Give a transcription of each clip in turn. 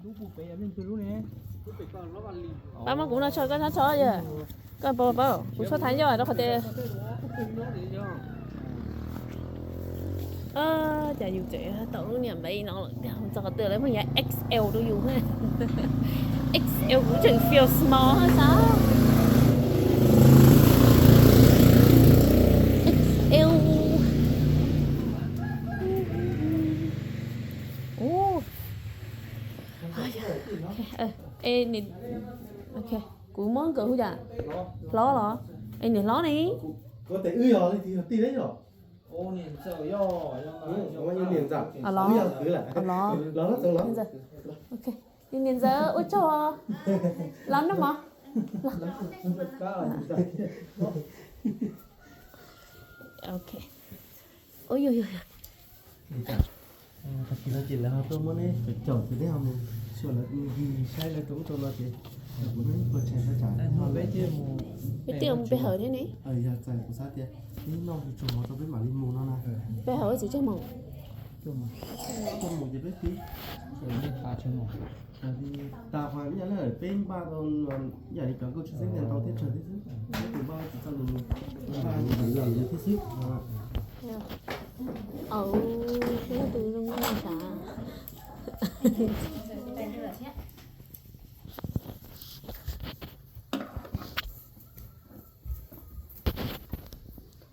Pab muab kuv no tso, koj txhob tso yom. Koj pab, pab kuv tshuab thaiv ncauj rau qhov tias cas yus tseem tau lub niag npe no lawm tiag, txog qhov twg lawv muaj yav X L rau yus. X L kuv tseem feel small xav. X L. Kuv muab nkawd hu cas? Hlob los? Es niam hlob ne? Los, los. Niam ntxawm, ua tsaug. Los noj mov. Ok. Ua yog yog. Tag kis no ces lawv ho tuaj muab neb caum caum ces neb ho mus xyuas lawv ncig saib lawv roob rau no ces kuv neb puas tshais tau tsam. Peb twb mus pe hawm thiab ne. Yog txawm kuv xav tias neb noj tsuag tsuag mov rau peb mam li mus no na. Pe hawm tsis tsawg moos. Tuaj mus ces peb twb tas qhov ib yam li peb npaj tau ib yam li cov nkauj tshwj xeeb tias ntau thiab tsawg thiab xwb, peb tus npaj tsis txawj mus, npaj li los thiab xwb.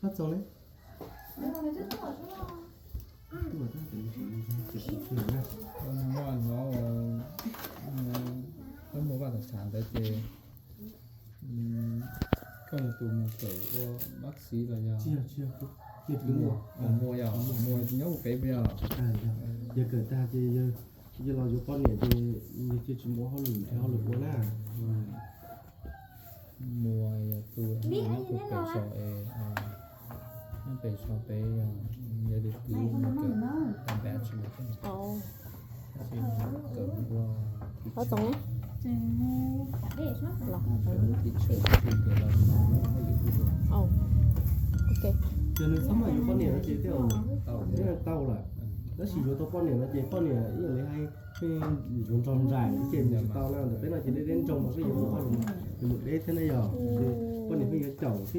Koj txog ne? Muaj hnov koj muaj vaj tag thav ntawd ces koj yog tus mus kawm ua bác sĩ los yog? Tsis yog, tsis yog, yog tus muaj, muaj yog muaj nyob ua pem yog. Yog kawm tag ces yog los yuav poj niam ces yog cia tsis mus ua hauj lwm, nrhiav hauj lwm ua na. Muaj yog tus nyob pem so es, nyob pem so pem yog, yog li kwv mus kawm tag npab tsis mus kawm ua teacher, kawm ua teacher ces los hauj lwm kuj zoo. Ces nws txhob muaj yuav poj niam no ces twb tau lawm. Tab sis yuav tau poj niam no ces poj niam ib yam li hais, pheej yuav nrog nraim ces mus tsis tau na. Ntawm peb no ces deb deb nroog mas pheej yuav mus hauj lwm, mus deb thiab na yog. Poj niam pheej yuav caum thiab ces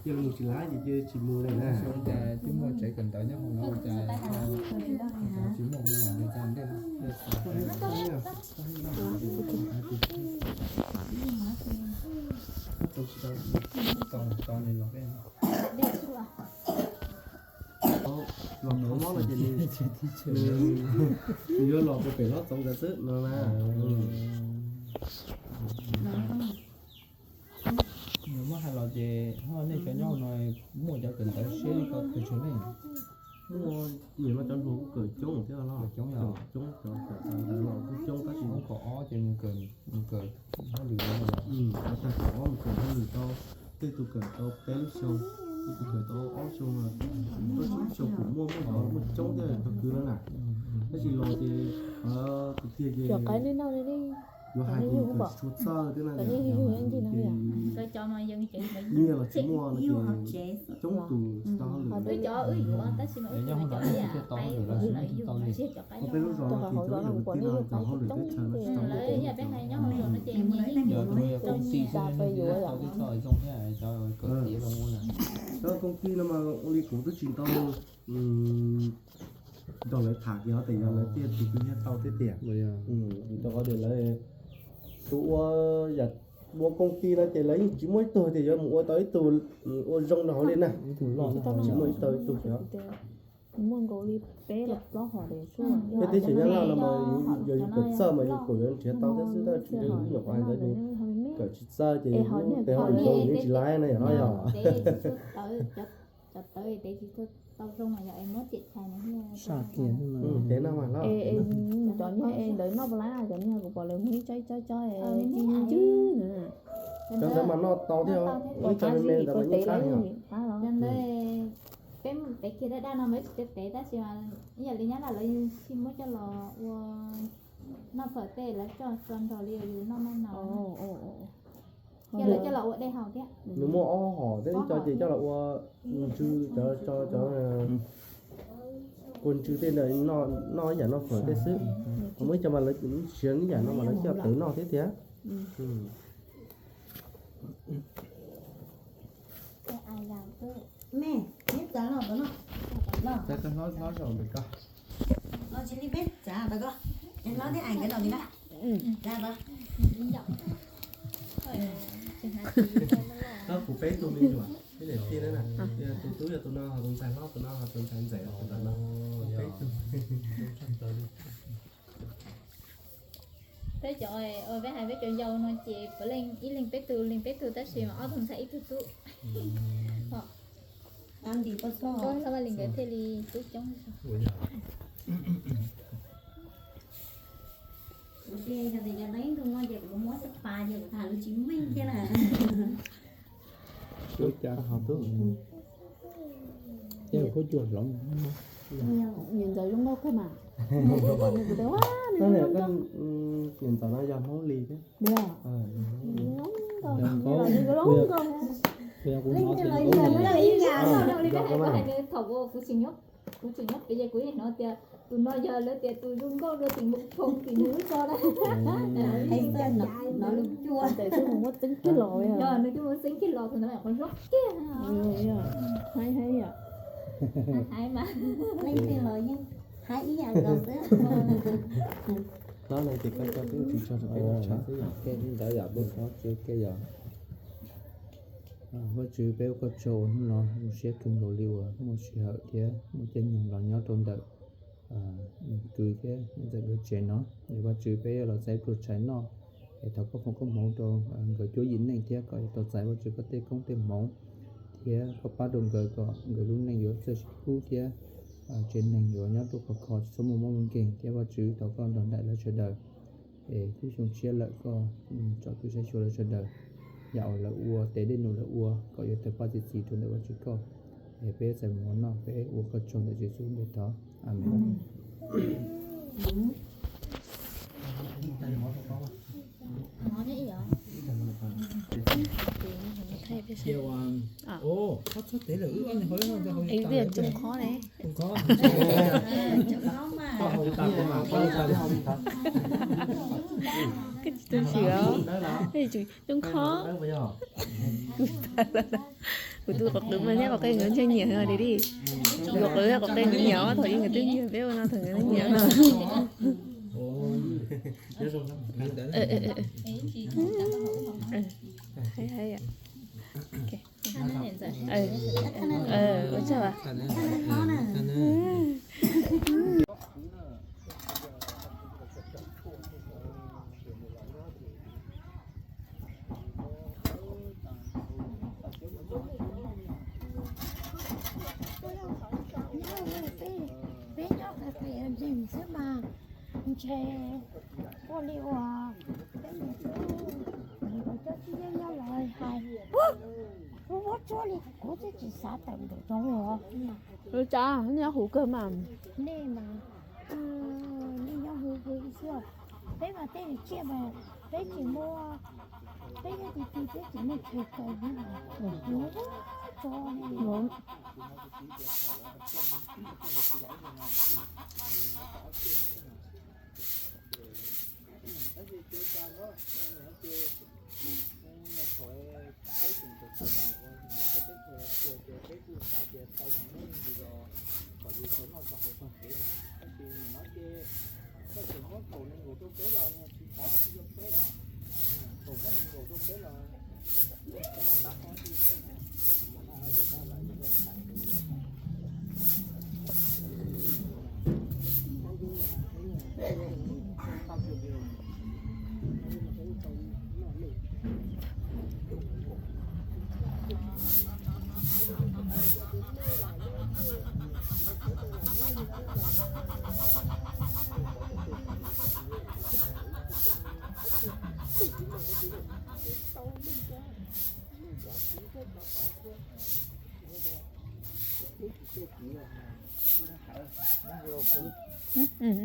yog mus tsis laib ces cia tsis mus li na. Cas twb muaj tsev kawm ntawv nyob hauv no cas tsis muaj mus li cas ntej. Los kho mob no ces nws yuav los pem hlob txoov ntawd xwb no na. Nws muab hais los ces ho nej cov nyob no muaj cov kawm ntawv siab li koj kawm tshwm ne? Muaj, nim no cov hluas kuj kawm coob thiab los, coob, cov kawm ntawv los kuj coob tab sis kaum ob ces mus kawm, mus kawm hauj lwm, tag kaum ob mus kawm hauj lwm tau, tej tus kawm tau peb lub xyoo, tej tus kawm tau ob xyoo, ib xyoo kuj muaj, muaj coob thiab cov kwv no na. Tab sis los ces tus tiag ces yuav hais tus kawm tsis tshua txawj thiab na, nyiaj los tsis muaj no ces coob tus tsis tau hauj lwm. Nyob hauv no thiaj tau hauj lwm los sis tsis tau li. Hauv peb lub zos no ces cov yam kwv tij no cov hauj lwm teb chaws no tsis tau li. Yog tus yog công ty xwb tau teb txoj zoo thiab cov kawm tiav los ua na. Cov công ty no mas ua li kuv twb tsis tau nrog lawv tham kiag hov tias yog lawv thiaj tus twg thiaj tau thiab tiag. Vim rau qhov tias lawv tus ua yam ua công ty no ces lawv yeej tsis muaj ib tug tias yuav mus ua tau ib tug ua zoo rau hauv li na. Tsis muaj ib tug ib tug xwb. Peb teb chaws Nyab Laj no mas yog yus kawm txawj mas yus kuj yuav nrhiav tau thiab xwb, tab sis yog ib nyuam qhuav hais ntawd yus kawm tsis txawj ces yus tes hauj lwm zoo yus yeej tsis laib na yom no yog. Cov tawv es tev tsis tau zoo mas yog es muab tiam chais na. Saj kiag xwb mas. Tev no mas loj. Cov nyiaj es ntawd noj puas laib, cov nyiaj kuv pom lawv muag ib tsob ib tsob ib tsob es ci ncwb na. Cov ntawd mas noj tau thiab, ib tsob me me ntawd mas yeej qab heev os. Peb mus tev kiag daj daj no mas tsis tau tev tab sis mas ib yam li Nyab Laj lawv yeej tsis muab coj los ua noj pham tej, lawv coj tso nrog li yus noj maj no. Cia lawv coj los ua dej haus thiab. Nws muaj ob hom thiab, ib co ces coj los ua ntsw, cov, cov, cov Kua ntsw tej ntawd noj ib yam noj fawm tej xwb. Ho muaj ib co mas lawv siav ib yam no mas lawv coj tawv noj thiab tiag. Kuv peb tug me nyuam, tus tub yog tus no, ho tus ntxhais hlob tus no, ho tus ntxhais ntxawm tus ntawm no. Peb tug. Peb cov, peb hais peb cov yau no ces puav leej ib leeg peb tug, leeg peb tug, tab sis mas ob tug ntxhais ib tug tub. Nkauj Hlob Vaj Lis nkawd thiaj li tub coob. Kuv tias yog tias cov tau ib tug no ces kuv muab xab pas ces kuv tham lus tsis meej thiab na. Tub cas ho tub. Ces kuv cuag hloov. Niam ntxawm zoo nkauj kawg mas. Niam ntxawm no yog Hmoob Lis thiab. Thaum kuv tseem nyob pem ces kuv yeej hnov tias tus no yog lawv tias tus zoo nkauj dua tim Mus Khoo tim nws lub zos na. Ntxawm xwb mus muab txeeb kiag los, yog nws twb muab txeeb kiag los thaum ntawd qhov hlob kiag. Haib, haib yom. Haib mas. Leej twg los yeej haib ib yam nkaus xwb. Hlob no ces koj coj tub tsis tso rau peb ua tshav xwb yom. Koj ntawd yom, peb qhov tsev koj yom. Vaj Tswv, peb ua koj tsaug uas hnub no zoo siab kawg nkaus li uas muaj sij hawm thiab muaj caij nyoog los nyob rau ntawm kwv thiab ntxawm nkawd tsev no. Es Vaj Tswv, peb los txais pluag tshais noj, es thov koj foom koob hmoov rau nkawd cuab yim neej thiab kom yuav tau txais Vaj Tswv koj tej koob tej hmoov, thiab koj pab rau nkawd kom nkawd lub neej yuav txawj sib hlub thiab tsev neeg yuav nyob rau khov kho tsis txhob muaj mob muaj nkeeg, thiab Vaj Tswv thov koj nrog nraim lawv sawv daws. Es lub xyoo tshiab lawm koj tsom kwm saib xyuas lawv sawv daws, yam uas lawv ua, tes dej num lawv ua kom yuav tawg paj txi txiv rau ntawm Vaj Tswv koj. Es peb txais mus ua noj, peb ua koj tsaug ntawm Tswv Yexus npe thov, amees. Koj tsis tu siab, coob khob. Kuv tus qhov qwv mas thiab qhov qe nkawd ntshe nyiam heev li. Kuv qhov qwv thiab qhov qe nkawd nyiam, thaum ub nkawd twb nyiam peb ua no thaum nkawd nyiam no. Ua tsaug. Peb nyob qis qis ntseeg xwb mas ntshe ua li uas peb niam tub nkawd cov tib neeg nyob los hais, kuv muab tsuab li kuv twb tsis xav tawm ntawm rau os. Lub tsab nyob huv kawg mas. Nej mas, nej nyob huv huv xwb. Peb mas tej tsiaj mas peb tsis muaj, peb nyob ti ti peb tsis muaj chaw kaw, kuv tso.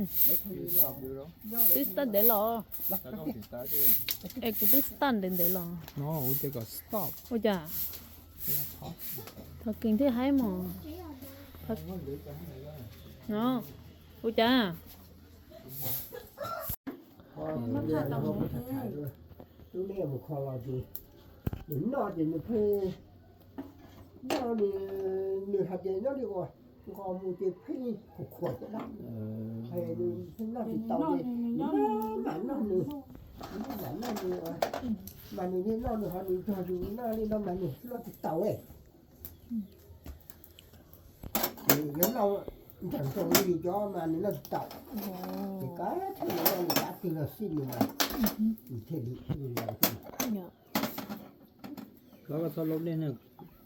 Twb tsis tau ntev los. Es kuv twb tsis tau ntev ntev los. Ua cas? Thov kev thiaj haib mos. No, ua cas? Lub neb mus kho los ces nws noj ces nws pheej noj, nws hais tias nyob li uas nqos mus ces pheej khuam khuam cov dab. Nws pheej noj tsis tau ces nws mam noj nws, nws mam noj nws, mas nws li noj nws ho nws nrog yus noj li no mas nws noj tsis tau. Nws yuav noj nrog nrog li yus cov mas nws noj tsis tau. Ces kav tsij noj nws kav twg los xij nws mas nws thiaj li. Koj txhob laub dej na,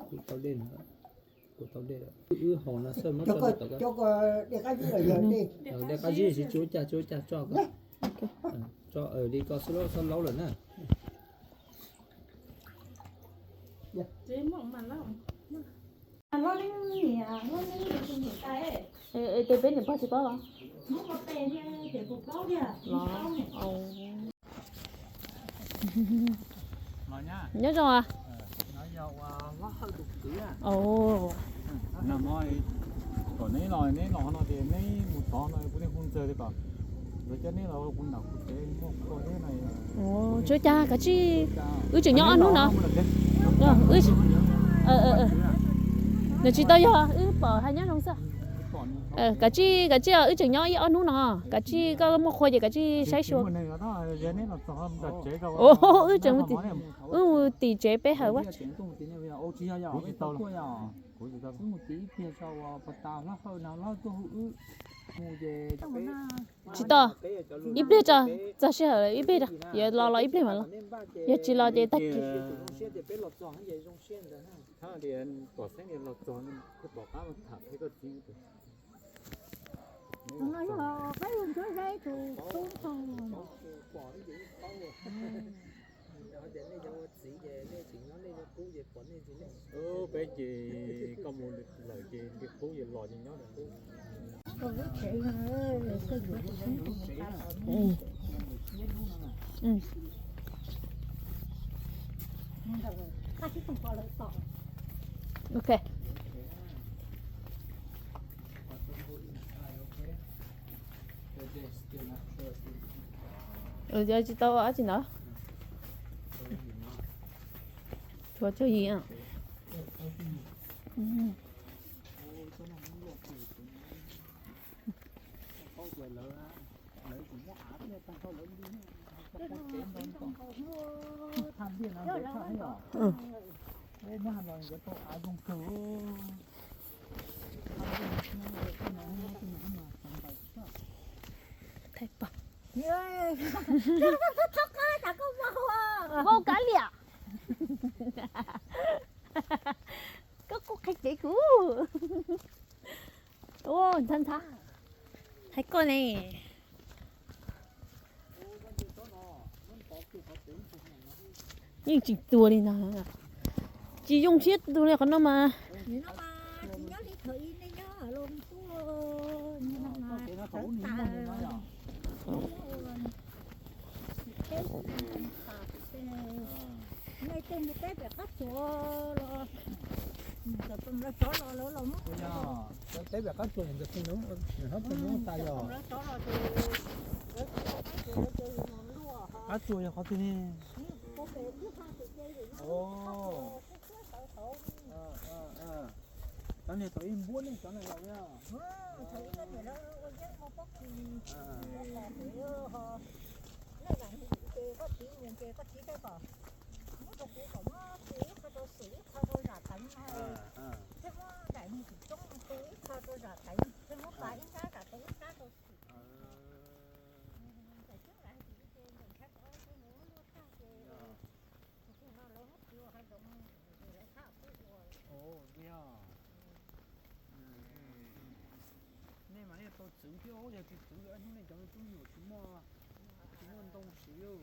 kuv tau dej, kuv tau dej. Wb haus no xwb muab tso rau tom ko. Cov ko dej qab zib los yog dej? Dej qab zib, tsis ua cas, tsis ua cas, tso ko. Tso li ko xwb, txhob laub lawm na. Tes peb niam pog tsis paub los? Nyob zoo. Kom neb los, neb los no ces neb mus tod no kuv thiaj hu ntxawg li kom lawv coj neb los kuv nram kuv tsev muaj qhua thiab no. Tsis ua cas, kav tsij, wb tseem nyob ob hnub no. Nws tsis tau yog, wb pom hais nyob zoo xwb. Kav tsij, kav tsij, wb tseem nyob ib ob hnub no, kav tsij koj muaj qhua ces kav tsij saib xyuas. Wb tseem, wb mus tim tsev peb hawm ua. Tsis tau, ib pliag tso, txog sij hawm lawm ib pliag tso, yuav los los ib pliag mas los, yog tsis los ces tag kis. Peb ces koj mus lawm ces li qub ces los ces nyob. Ok. Tsis tau dab tsi ntawd. Tshuav tsawg yim. Vau kav liam. Koj kuj qhia cev kuv. Ua ntxhab ntxhab. Hais koj ne. Yeej tsis tuag li ntag. Tsis zoo siab tuag li qhov no mas. Nej tej me teb pem qab tsuas los, lawv tsov los lawv los muab. Teb pem qab tsuas ntawd, lawv tsov los ces lawv tsis tau qab tsuas, lawv ces mus luaj. Qab tsuas yog qhov twg ne? Cov niag tau ib npuab nej cov no los. Thaum ib lub niam lawv ua yeeb muaj pob kws, nej zam ces koj txiv mus ces koj txiv tej kom muab rau kuv kom muab ib qho rau xwm, ib qho rau zam teev no, thiab muab daim mus tim roob mus tu ib qho rau zam teev, thiab muab pas ib nrab zam teev ib nrab rau xwm. Daim coob lam hais tias ib ce ncaim ntshai tov ib ce mus luaj tag ces, tus twg no lawv muab txiv ua hav zoov, lawv thab pub ua. Nej mas nej tau txwv thiab, yog tsis txwv hnub nej cov me tub nyuam tsis muaj, tsis muaj ntoo siv.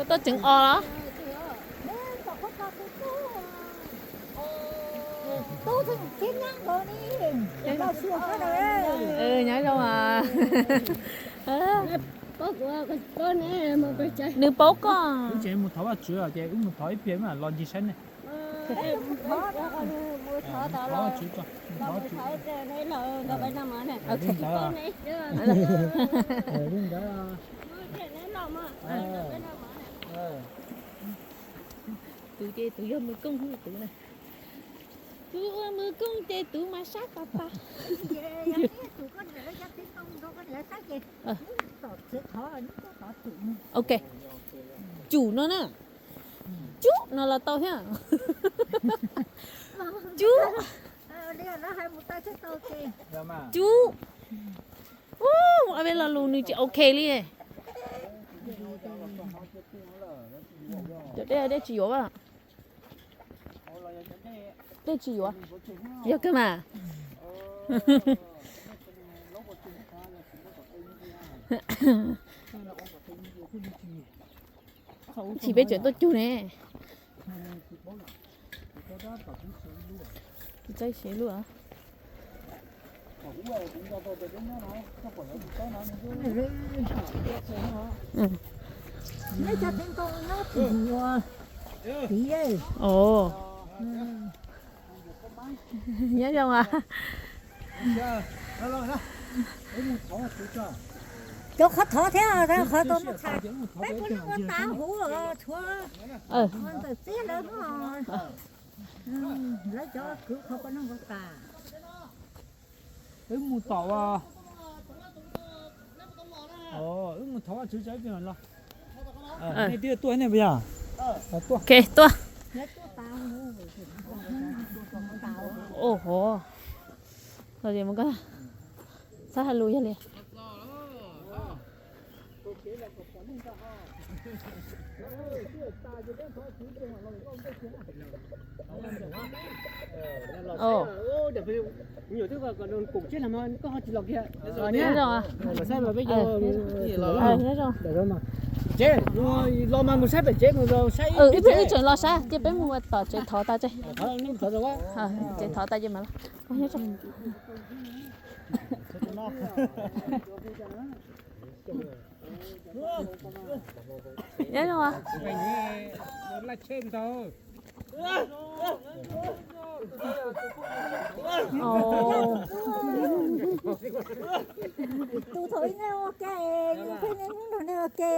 Koj tuaj tseev os los? Nyob zoo. Nws paub koj. Ces mus thov Vajtswv ces wb mus thov ib pliag mas los ncig saib ne. Li ntawd, li ntawd. Tus ces tus yog mus kooj tus na. Tus ua mus kooj ces tus mas sab tas tas. Ok. Cum no na. Cum no los tau thiab. Cum. Cum. Ua, ob peb lo lus nws tsis ok li. Cov dej, dej tsis yuav a. Dej tsis yuav. Yog kawg mas. Chim peb tseem tuaj cug ne. Tsis txaus siab luaj. Ov. Nyob zoo a. Cov qhov thov thiab qhov tau muaj tshais, peb puav leej ua tas huv tshuav ntxawm txiab lawv, lawv cov kwv qhov puav leej ua tas. Wb mus tom, wb mus thov Vajtswv tso ib pliag los. Nej twb tuaj ne puas yog? Tuaj. Oho. Los es mus koj xav hais lus yog li. Los mas mus saib pem tsev, wb tseem los saib ces peb mus tom tsev thov tas tsev. Tsev thov tas ces mas los. Nyob zoo. Tus thaum ub ua ke, nws pheej niaj hnub nrog nws ua ke.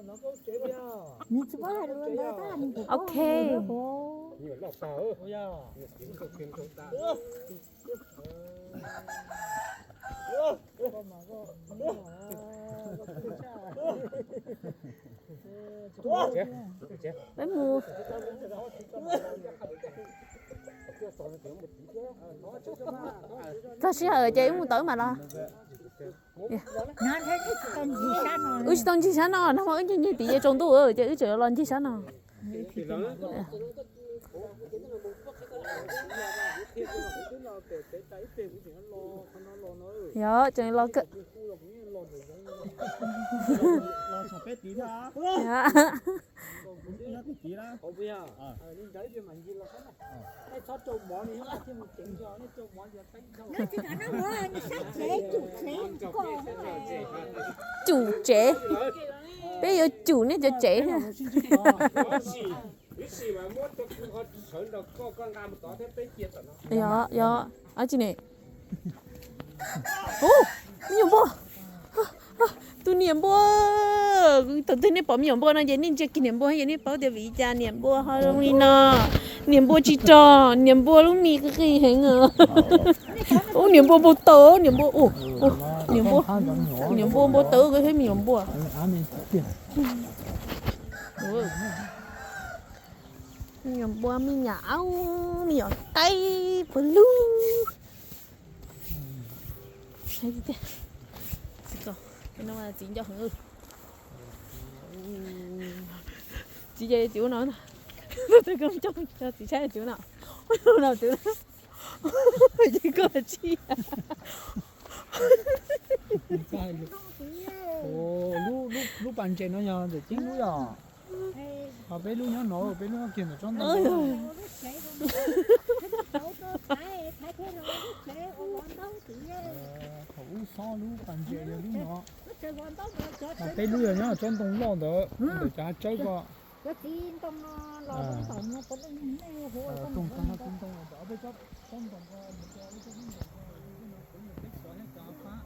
Nws tsis paub hais lus ntawd tab nws kuj paub hais lus. Peb mus. Txog sij hawm ces wb mus tom wb mam los. Wb tsis tau ncig sab no, nag hmo wb ncig ncig tim ces tsaus ntuj ces wb tseem los ncig sab no. Yog tseem los kawg. Cum tsev. Peb yuav cum nej cov tsev. Yog, yog, ab tsi ne. Ub, me nyuam npua. Tus niam npua. Thaum twg nej pom me nyuam npua no ces nej ntsia kiag niam npua ces nej paub tias vim li cas niam npua ho zoo li no. Niam npua tsis rog, niam npua lub mis qis qis heev. Ub, niam npua npau taws, niam npua, niam npua, niam npua npau taws, me nyuam npua. Me nyuam npua, me nyuam aub, me nyuam qaib puag lug. Txiv nco heev. Txiv ces txiv ua no, txiv saib txiv ua no, no txiv, ces koj tsis Lub pas ntses no yog ntawm Ceeb lub yom? Ho peb lub nyob no, peb lub nyob kiag ntawm tsob ntoo. Thaum ub xob lub pas ntses yog lub no. Ho peb lub yog nyob tsob ntoo loj ntawd, ntawm cov hav tsawb ko. Tsob ntoo ko, ntawm peb tsob ntoo ko, ntawm peb cov lub tsob ntoo ko, peb xov thiab cov fab.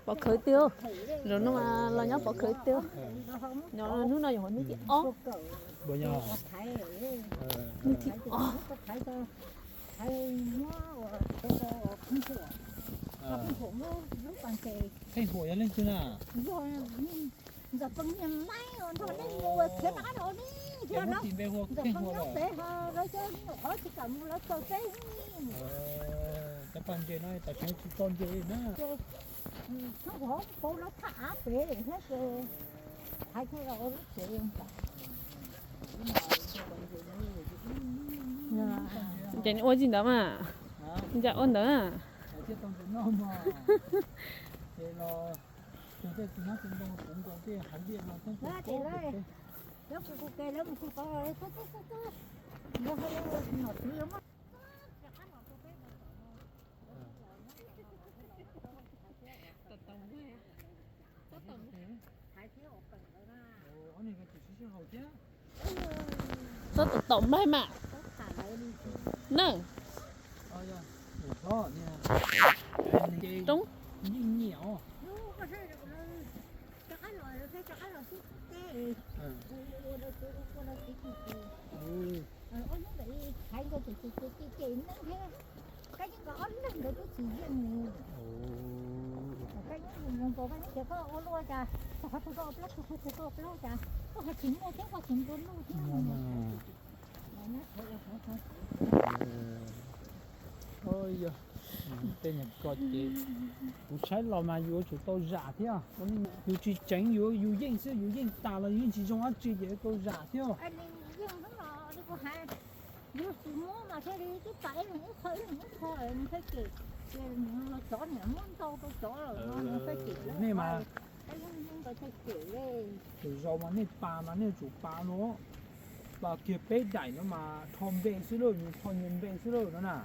Pov khawv twg, zaum no mas los nyob pov khawv twg. Nyob hnub no yog hnub tim ob. Hnub tim ob. Pheej Huam yog leej twg na? Ntxawm Pheej Huam, Pheej Huam. Cov pas ntses no tam sim no tsis tso ntses na. Ces ua tsis ntawd mas, ua ntawd. Txhob tau tau nplaig mas. Na. Roob. Tej nyuam ko ces kuv saib los mas yus yuav tsum tau zam thiab. Yus tsis tseev, yus, yus yeej xwb, yus yeej tas los yus yeej tsis zoo dab tsi ces yuav tau zam thiab. Yus tsis muab mas thiaj li twb tas ib leeg ib qho, ib leeg ib qho, nws thiaj cem, ces nws los cov niam muab ntau rau cov lawm no nws thiaj cem nej mas. Tus zaus mas nej pas mas nej yuav tsum pas no, pas kiag peb daim no mas rho npe xwb lauj, nws rho nyias npe xwb lauj no na.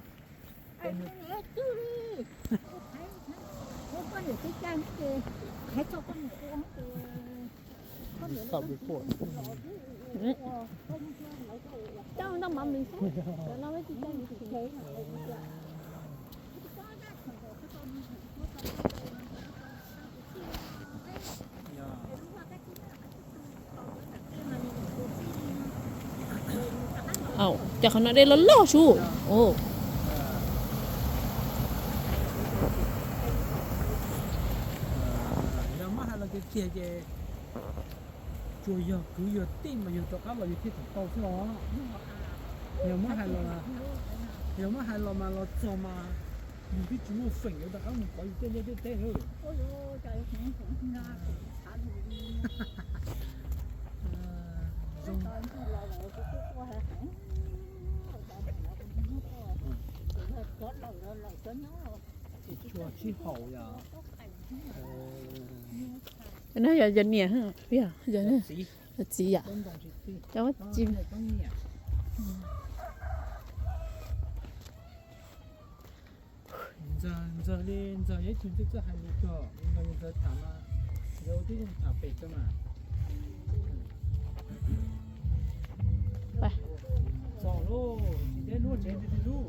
Ces qhov no dej loj loj su. Yog muab hais los tiag tiag ces tsuas yog kwv yog tij mas yog rov qab los yog thiaj tau xwb os. Yog muab hais los, yog muab hais los mas los txog mas yus twb tsis muaj feem yuav rov qab mus kov yus tej liaj tej teb lawm. Tsis tshua sib haum yom. No yog yog niam, yog txiv yom. Cov txiv. Ntxawg li ntxawg yog ib tug ntxawg txawj hais lus kawg, ntxawg tham mas, ntxawg ua tib zoo tham pem kawg mas. Txog lauj, tsis deb lub tsev twg twg lub.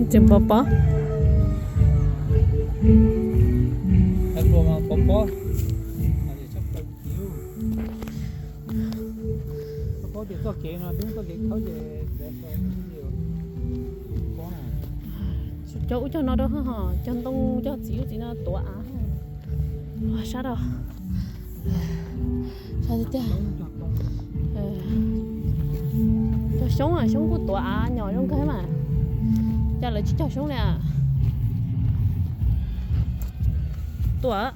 Tseem pov pob. Cog ub cog no rau ho cog ntoo cog txiv ub txiv no tuav av. Sab rau. Sab tiag tiag. Cog xyoob, xyoob kuj tuav av nyom zoo kawg mas. Cas lawv tsis cog xyoob li. Tuaj.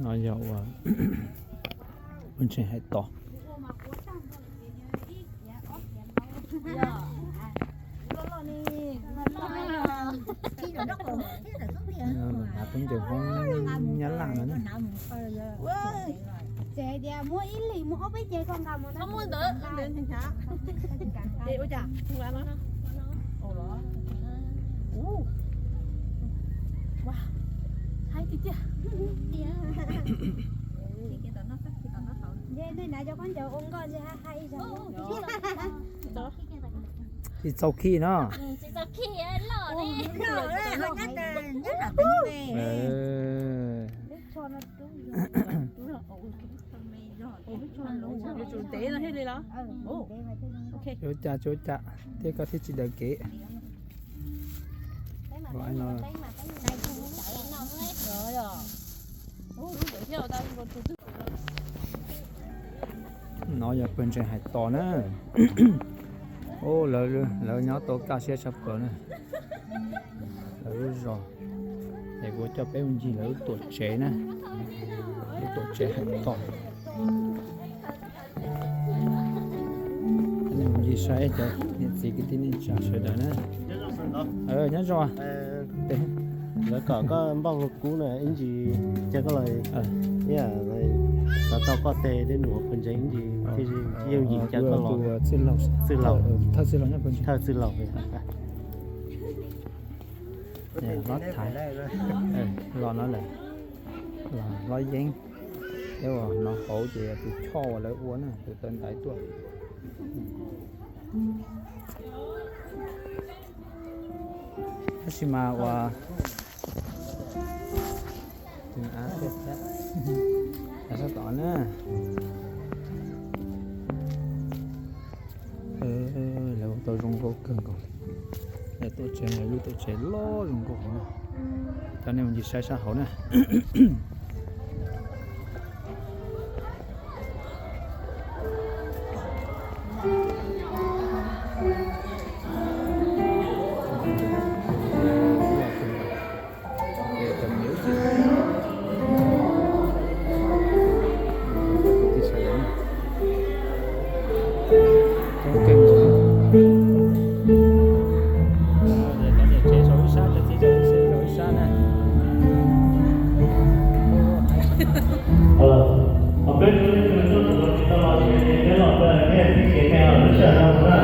No yog ua pawg ntseeg hais tos. Av peb ncaws Hmoob Nyab Laj no. Ces hais tias muab ib lim muab ob peb ce koj nqa mus na. Hais tiag tiag. Nce nej hnav cov khaub ncaws ua nkoj ntshe hais ib zaug. Tsis txaus khi no. Tsuav cas tsuav cas thiab koj thiaj tsis daws kev. No yog pawg ntseeg hais tos na. Lawv nyob tau kaj siab tshaj plaws na. Lawv lub zos. Es kuv coj peb mus ncig lawv lub tuam tsev na. Lub tuam tsev hais tos. Mus ncig saib cov niam txiv kwv tij neej tsa sawv daws na. Nyob zoo. Lawv kom koj npauj kub na ib ntsis, cia koj los, xav tau koj tes dej num pawg ntseeg ib ntsis, yooj yim cia koj los. Txwj laug, thawj txwj laug nyob pawg ntseeg, thawj txwj laug. Los thaiv, los no lawm, los yeeb. Hnov hauv ces tus choj uas lawv ua na, tus taw ntaiv tuaj. Tab sis mas ua sab tom na, lawv ua tau zoo nkauj kawg nkaus. Lawv tuam tsev, lawv lub tuam tsev loj zoo nkauj hauv na. Coj nej mus ncig saib sab hauv na. Cov niam tsev zaum ib sab, cov txiv zaum ib sab na. Peb tsis tau los tsev, peb los peb tib kev me lub sij hawm no na.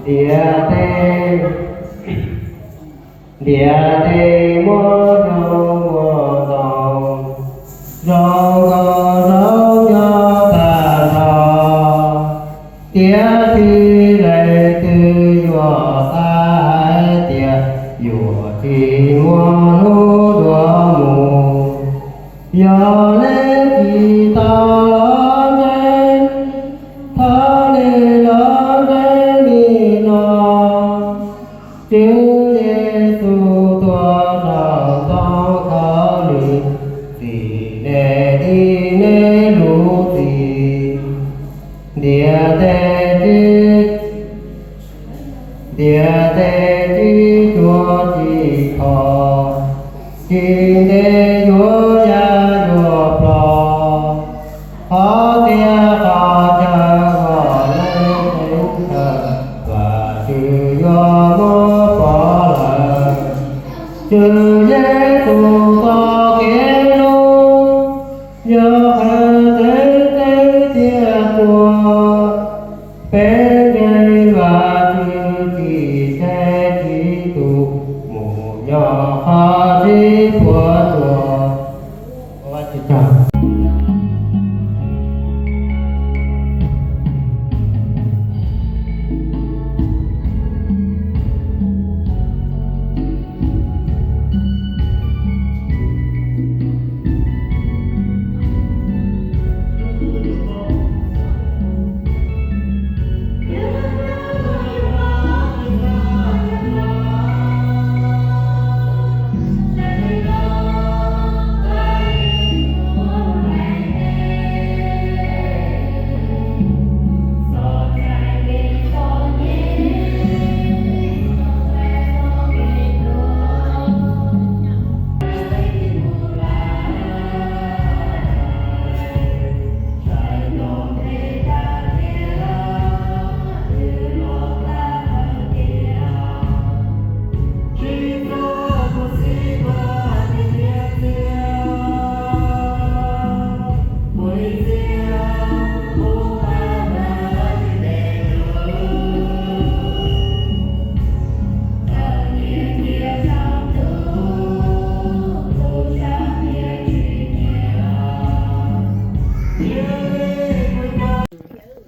Ntiav tes, ntiav tes muab zoo ua ntoo, zoo nkauj zoo nyob tag nrho. Tiam sis leej twg yuav xav hais tias yuav tsis muaj hnub dua mus. Yog nej tsis tau los ntseeg, thov nej los ntseeg nim no. Tswv Yexus tuag rau ntoo khaub lig, txim nej dim nej lub txim. Ntiav tes tsis, ntiav tes tsis tsuag tsis kho, tsis ntev yuav ya yuav plho. Qhov txiaj qhov chaw kom nej teev kawm, Vajtswv yuav muab pov lawm. Tswv Yexus txoj kev hlub yog qhia tseeb tseeb tiag tuag. Peb ntseeg Vajtswv tsis tseg tsis tu, mus nyob qhov tsis puas tsuaj.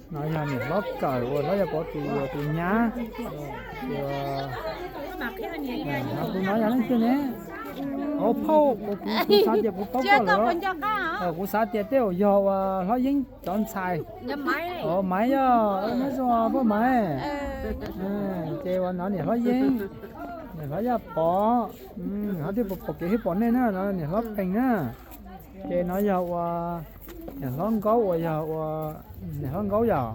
No yog niam hlob kawm uas hlob yog pov tus, tus nyab. Tus no yog leej twg ne? Phauj, kuv xav tias kuv paub koj lawm. Kuv xav tias tej zaum yog uas hlob Yeeb cov ntxhais. Maiv yog, nyob zoo poj Maiv. Ces uas no niam hlob Yeeb, niam hlob Yaj Pov, hlob twb pom kev thiab pom nej na, no niam hlob Pees na. Ces no yog uas niam hlob Nkaub uas yog ua, niam hlob Nkaub yog,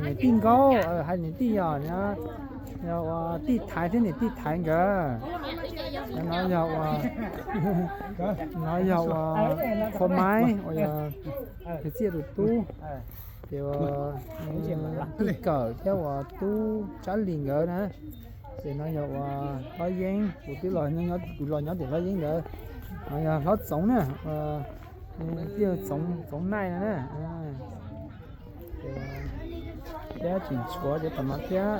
niam tij Nkaub, hais niam tij yog, yog uas tij Thaiv thiab niam tij Thaiv nkawd. No yog uas, no yog uas Qhua Maiv uas yog Khwv Txiaj tus tub, ces uas tij Kawm thiab uas tub Tsab Lis nkawd na. Ces no yog uas hlob Yeeb, kuv twb los, kuv los nyob tim hlob Yeeb ntawd. No yog hlob Txoov na, tij Txoov, Txoov Naij no na. Thiab tseem tshuav cov tom no thiab.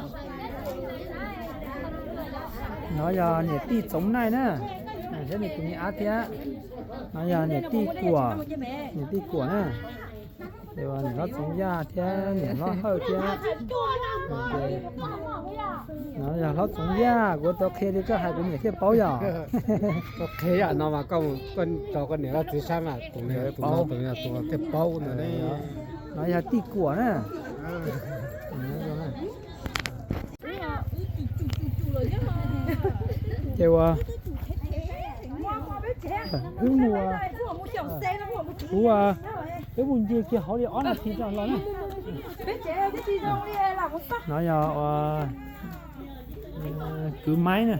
No yog niam tij Txoov Naij na, thiab nws tus me ab thiab. No yog niam tij Kuam, niam tij Kuam na. Ces niam hlob Txoov Yaj thiab niam hlob Hawj thiab. No yog hlob Txoov Yaj, kuv tau qhia li koj hais kuv niam thiaj paub yom. Koj qhia yam no mas koj, koj tso koj niam loj txiv sab mas tus, tus no tus no tus no thiaj paub no ne. No yog tij Kuam na. Ces uas wb mus, kuv, wb mus ncig kiag hauv li ob nas this tso los na. No yog uas kwv Maiv na.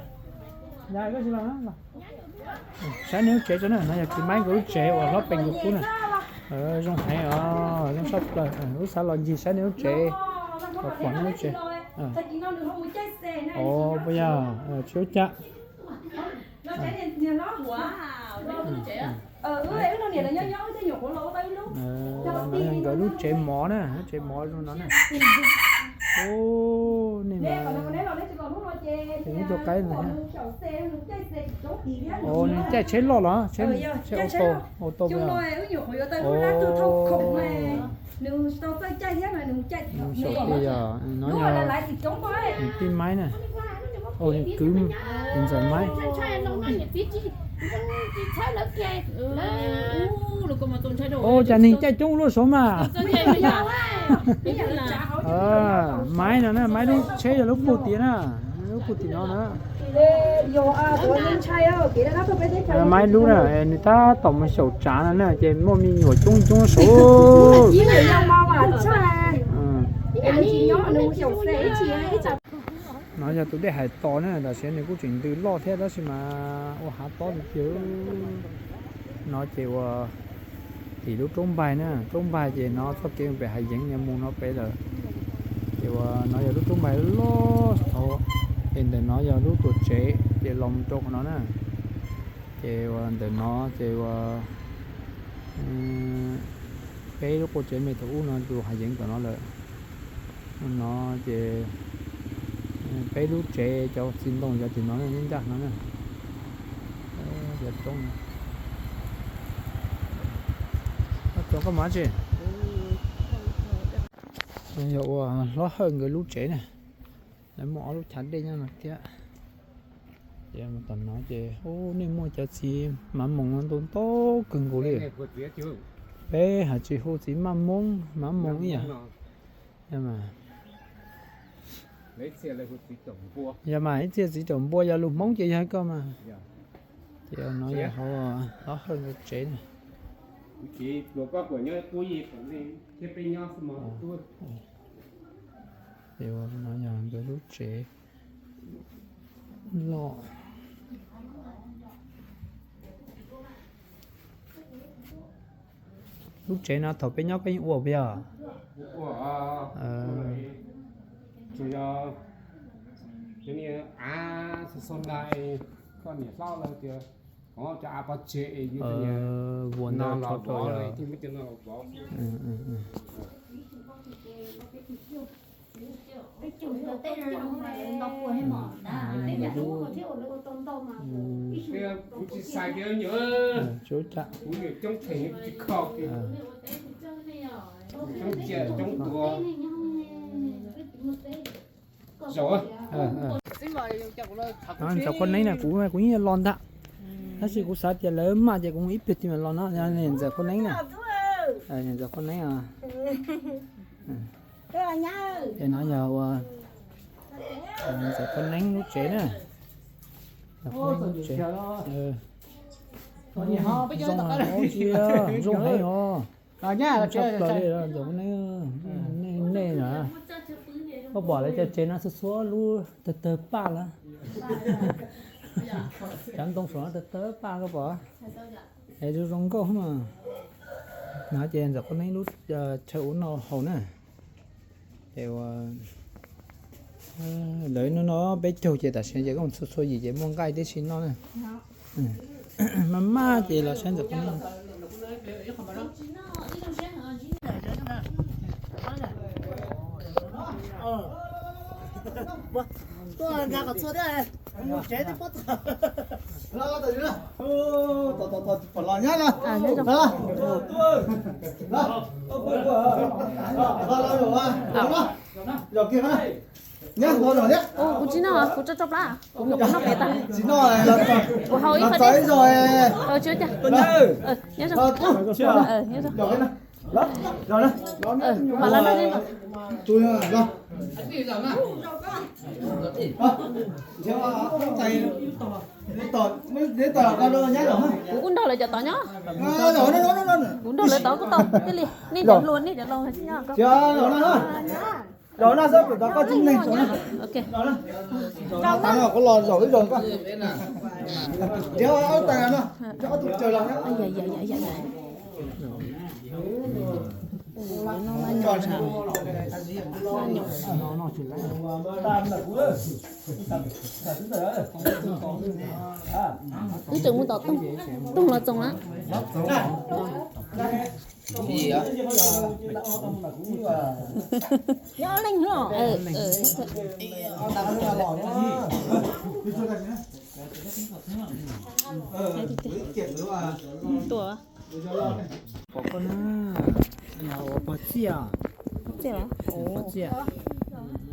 Saib nej lub tsev tso na, no yog kwv Maiv nkawd lub tsev uas hlob Pees nkawd pub na. Zoo heev os, zoo tshaj plaws. Wb xav los ncig saib nej lub tsev, los pom nej lub tsev. Os, puas yog, tsis ua cas. No yog nkawd lub tsev mov na, lub tsev mov zoo no na. Ub, nej mas Tus qaib ntawd, nws caij tsheb loj los tsheb, tsheb auto, auto. Nws xyaum tias yog no yog nws tij Maib na. Nws kwv, nws ntxawm Maib. Ua cas neeg caij coob luaj saud mas. Maib no na, Maib lub tsheb yog lub puag tim na, lub puag tim no na. Maib lub na, nws tab tom mus xyaum tsav no na ces muaj me nyuam coob coob saud. No yog tus dej hais tos na, tam sim nws kuj tseem ntws loj thiab tab sis mas ua hav tob tiag tiag. No ces ua tim lub roob npaig na, roob npaig ces no txoj kev pem Hav Yeev no mus no pem lawm. Ces ua no yog lub roob npaig loj thaud, ces ntawm no yog lub tuam tsev ces los mus rau qhov no na. Ces ua ntawm no ces ua peb lub qua tsev me thaum ub no tus Hav Yeev tom no lawm. No ces peb lub tsev cov txiv ntoo cov tim no ncaj no na. Cov roob no. Koj mov tsi? Yog ua hlob Hawj nkawd lub tsev na. Lawv muaj ob lub chav dej nyob no thiab. Ces tom no ces nej muaj cov txiv mav moos ntau ntau kawg nkaus li. Peb hais tsis hu txiv maj moob, mav moos ib yam. Yog mas ib txhia txiv caum npua yog lus Hmoob ces yog koj mas. Ces no yog hauv hlob Hawj nkawd tsev na. Ces no yog nkawd lub tsev loj. Lub tsev no thaum peb nyob koj yeej ua puas yog? Tsuas yog av xo xo ntais, koj niam hlob lawv tias, o, cov av pov tseg es yus vuas no los vov, thiaj muab cov no los vov. Kuv tsis xav, kuv niam coob theem tsis kho, coob cia coob tuag. Ntxawm Qhuab Neeb na, kuv kuv yeej los ntag, tab sis kuv xav tias lawv maj ces kuv ib pliag twb mam los no. Ntxawm Qhuab Neeb na, Ntxawm Qhuab Neeb. Es no yog ua Ntxawm Qhuab Neeb lub tsev na. Ntxawm Qhuab Neeb lub tsev. Zoo heev os. Tshaj plaws li Ntxawm Qhuab Neeb, nej na, koj pom lawv cov tsev no txhua txhua lub tawg tawg paj lawm. Cov ntoo saum no tawg tawg paj koj pom. Es zoo zoo nkauj mas. No ces Ntxawm Qhuab Neeb lub chaw ua noj haus na. Ces ua lawv hnub no peb caug ces tam sim no ces koj mus txhua txhua yim ces muaj nqaij tib si noj na. Maj maj ces los saib Ntxawm Qhuab Neeb. Tuaj nkag kom txhua thiab. Los nyab na. Los, los, los, los, los kiag na. Nyab, los, los thiab. Kuv tsis noj, kuv tso tso plab, kuv nyuam qhuav noj pem tag. Tsis noj, kuv hau ib qho dej. Tsis ua cas. Nyob zoo. Los na. Mam los noj. Kuv ua nrog lawv cov tod nyob. Kuv nrog lawv tod kuj tau thiaj li. Nej cov hluas nej cov laus tsis nyob. Los na xwb, kuv tau koj tsis neeg. Kuv los zaum ib zaug koj. Nrhiav ob tais no, nrhiav ob tug caws los. Wb tseem mus tom Toog los txoos na. Nyob leej os. Tuaj. Pog Txiaj. Pog Txiaj.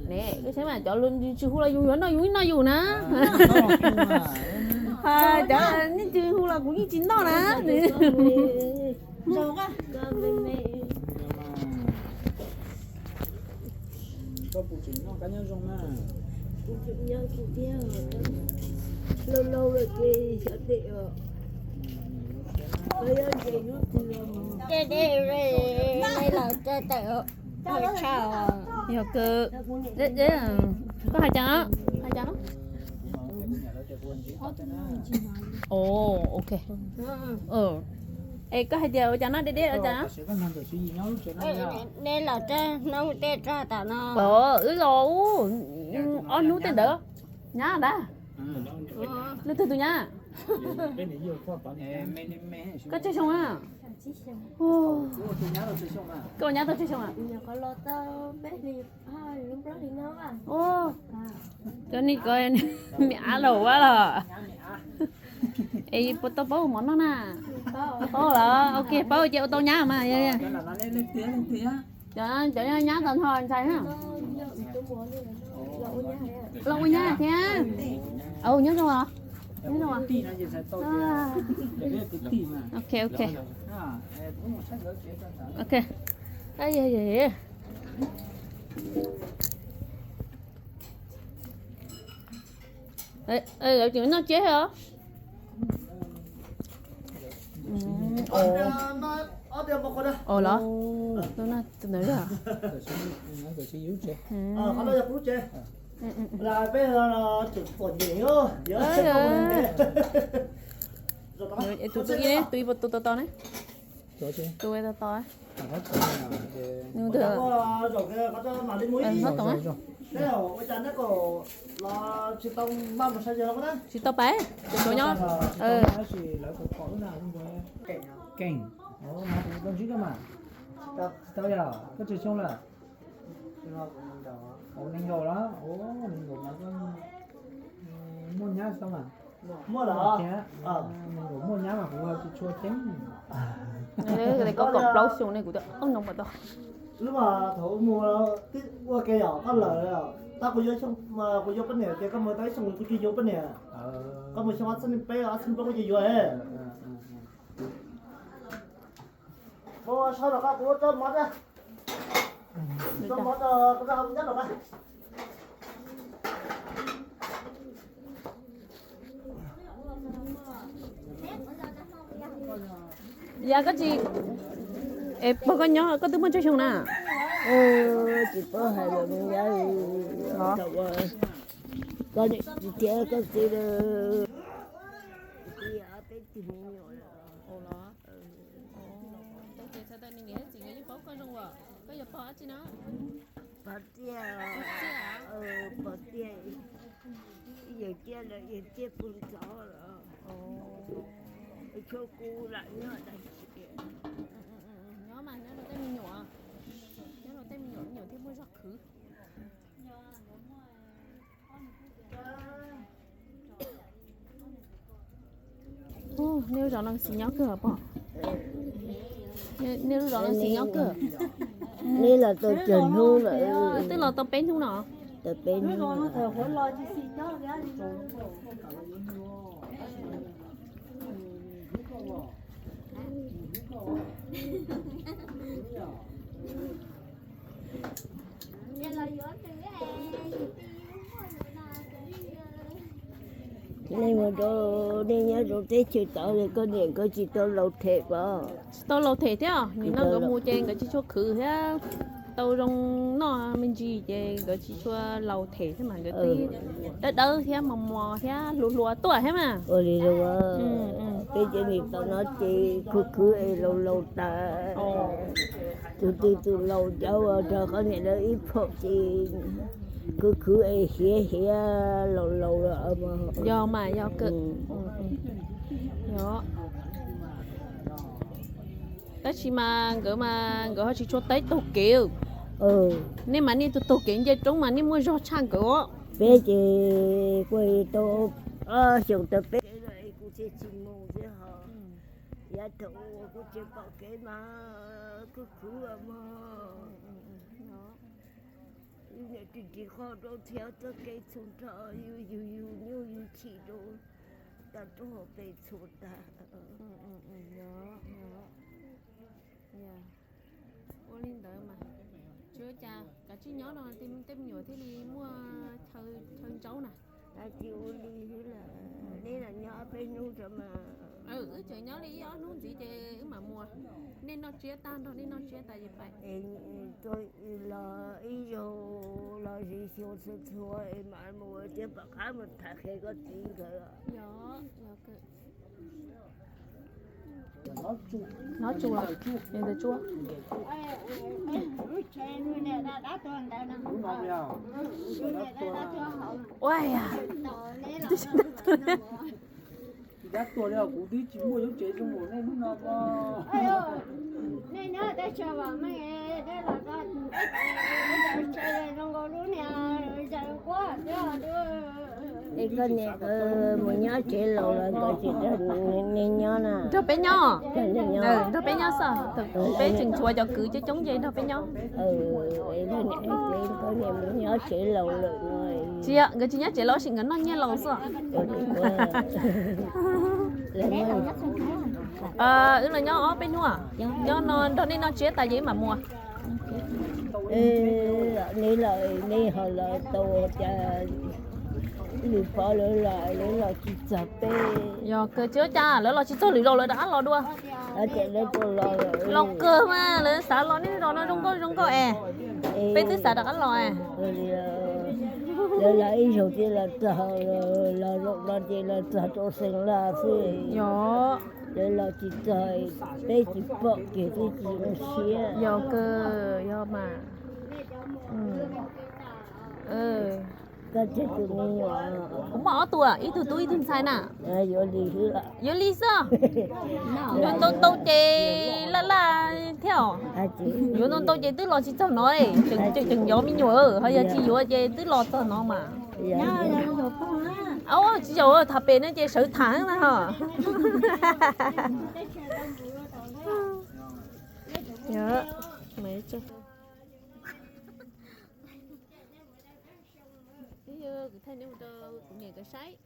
Ne, koj saib mas cov tsis hu los yus yuav noj yus ib noj yus na. Cov nej tsis hu los kuv yeej tsis noj na. Koj puas tseem noj kab nyob zoo na? Kuv tseem nyob kuv thiab, lauj lauj lawm ces xyov tes os. Dej dej, nej los tsa tawm tshaj. Yog kawg. Koj hais cas? Hais cas? Ov, ok. Es koj hais tias ua cas noj deb deb ua cas? Nej los tsa hnub tej tsa tam no. Wb los ub, ob hnub tej ntawd. Nyab ntag. Leej twg tus nyab? Koj tsawg xyoo na? Koj nyab tau tsawg xyoo a? Cov ni ko me ab laus ua los. Es puas tau paub mov noj na? Paub los ok, paub ces ua tau nyab mas. Cov nyab tau nrho ntshai na. Los ua nyab thiab. Nyob zoo os. Nyob zoo os. Ok, ok. Ok. Lawv tseem noj tsiab os. Ov los? Tus ntawd. Tus ib, tus ib puas tus tos tos ne? Tus tos tos. Nws ntawd. Tsis tau pais, tsuas nyob. Keej, tau ntsib koj mas. Tau yog koj tsawg xyoo lawm? Nees nkaum los? Nees nkaum mas koj muaj nyab tau mas? Muaj los? Nees nkaum muaj nyab mas kuv tsis tshua ceeb. Koj kaum plaub xyoo ne, kuv twb ob noo pas tau. Lub mas thaum mus twb ua ke yom, koj lawm, tab kuv yuav xyoo, kuv yuav poj niam ces koj mus tau ib xyoo kuv cia yuav poj niam. Koj mus xyoo ob txhiab nees peb, ob txhiab plaub kuv cia yuav. Mus sab los koj, kuv rau mov, rau mov rau koj nyob los koj. Yog koj tsis, es pog koj nyob koj twb muaj tsawg xyoo na? Tsis paub hais lawm, koj niam txiv thiab koj txiv lawm. Pog Tiaj, Pog Tiaj, yawm Tiaj lawm, yawm Tiaj puag nrov lawm. Tshuav kuv lam nyob dab tsi. Nyob mas nyob rau tej me nyuam, nyob rau tej me nyuam, me nyuam thiaj muaj zog khwv. Nej lub zos no xis nyob kawg pog? Nej lub zos no xis nyob kawg? Nej los tau tsawg hnub lawm? Wb twb los tau peb hnub no. Tau peb hnub. Nej mus rau, nej nyob rau teb chaws tod, koj niam nkawd tsis tau laus them pom? Tsis tau laus them thiab, nim no nkawd mus ces nkawd tsis tshua khwv thiab, tau zoo noj me ntsis ces nkawd tsis tshua laus them thiab mas nkawd twb dawb dawb thiab mos mos thiab hluas hluas tuaj thiab mas. Ua li los, peb cov niam tau no ces khwv khwv es laus laus tas. Tus twg tus laus cov uas rau qhov niam lawv ib phaum ces khwv khwv es hiav hiav laus laus lawm. Yog mas yog kawg. Tab sis mas nkawd mas nkawd ho tsis tshua taug kev. Nej mas nej taug kev nce roob mas nej muaj zog tshaj nkawd os. Peb ces kuj tau ob xyoos tau peb kev lawm es kuv thiaj tsis mus thiab ho. Yav thaum ub kuv tsis pom kev mas kuj khwv mog. Yus niam tsis tsis qhov rau thiab txoj kev txhua nrho, yus yus yus nyuj yus chim rau tag rau hauv pes txhua tag. Ua li ntawd mas, tsis ua cas, kav tsij nyob no tej me nyuam thiaj li muaj chaw ntsaub na. Tsis ua li, neb los nyob ob peb hnub tso mas. Wb tseem nyob li ib ob hnub ntxiv ces wb mam mus. Nej noj tsiab tag nrog nej noj tsiab tas ces pais. Los ib zaug los zis xyuas txhua txhua es mam mus thiab pom qab mus tham qhia koj txiv nkawd. Hnov tsuas, ntawd tsuas. Ua ya. Dab tuag li kuv twb tsis muaj lub tsev zoo npaum nej lub no. Es koj niam mus nyob tsev laus los nkawd tsis nrog nej nyob na? Nrog peb nyob. Nrog peb nyob xwb. Peb tseem tshuav cov kwv coob coob ces nrog peb nyob. Koj niam mus nyob tsev laus lawm. Tsis yog, nkawd tsis nyob tsev laus tab sis nkawd noj nyiaj laus xwb. Wb los nyob ob peb hnub, nyob no nrog nej noj tsiab tas ces wb mam mus. Nej los nej ho los tau cas, lwm pov lawv los lawv los tsis txog peb. Yog kawg, tsis ua cas, lawv los tsis txog lwm zaus lawv rov qab los dua. Los kawg mas, lawv xav los nej zos no zoo nkauj zoo nkauj es peb twb xav rov qab los. Lawv los ib zaug ces los txog, los zaum no ces los txog rau Xeem Las xwb. Yog lawv los tsis txog, peb tsis pom kev twb tsis zoo siab. Yog kawg, yog mas. Koj tseg tus me nyuam. Kuv muaj ob tug, ib tug tub ib tug ntxhais na. Yuav li, yuav li xwb. Yuav ntau ntau ces laj laj thiab os. Yuav ntau ntau ces twb los tsis txog no, tseem tseem yuav me nyuam, ho yog tsis yuav ces twb los txog no mas. Tsis zaum tham pem no ces sawv tham na ho. Kuv thaij neb mus rau kuv niam nkawd saib.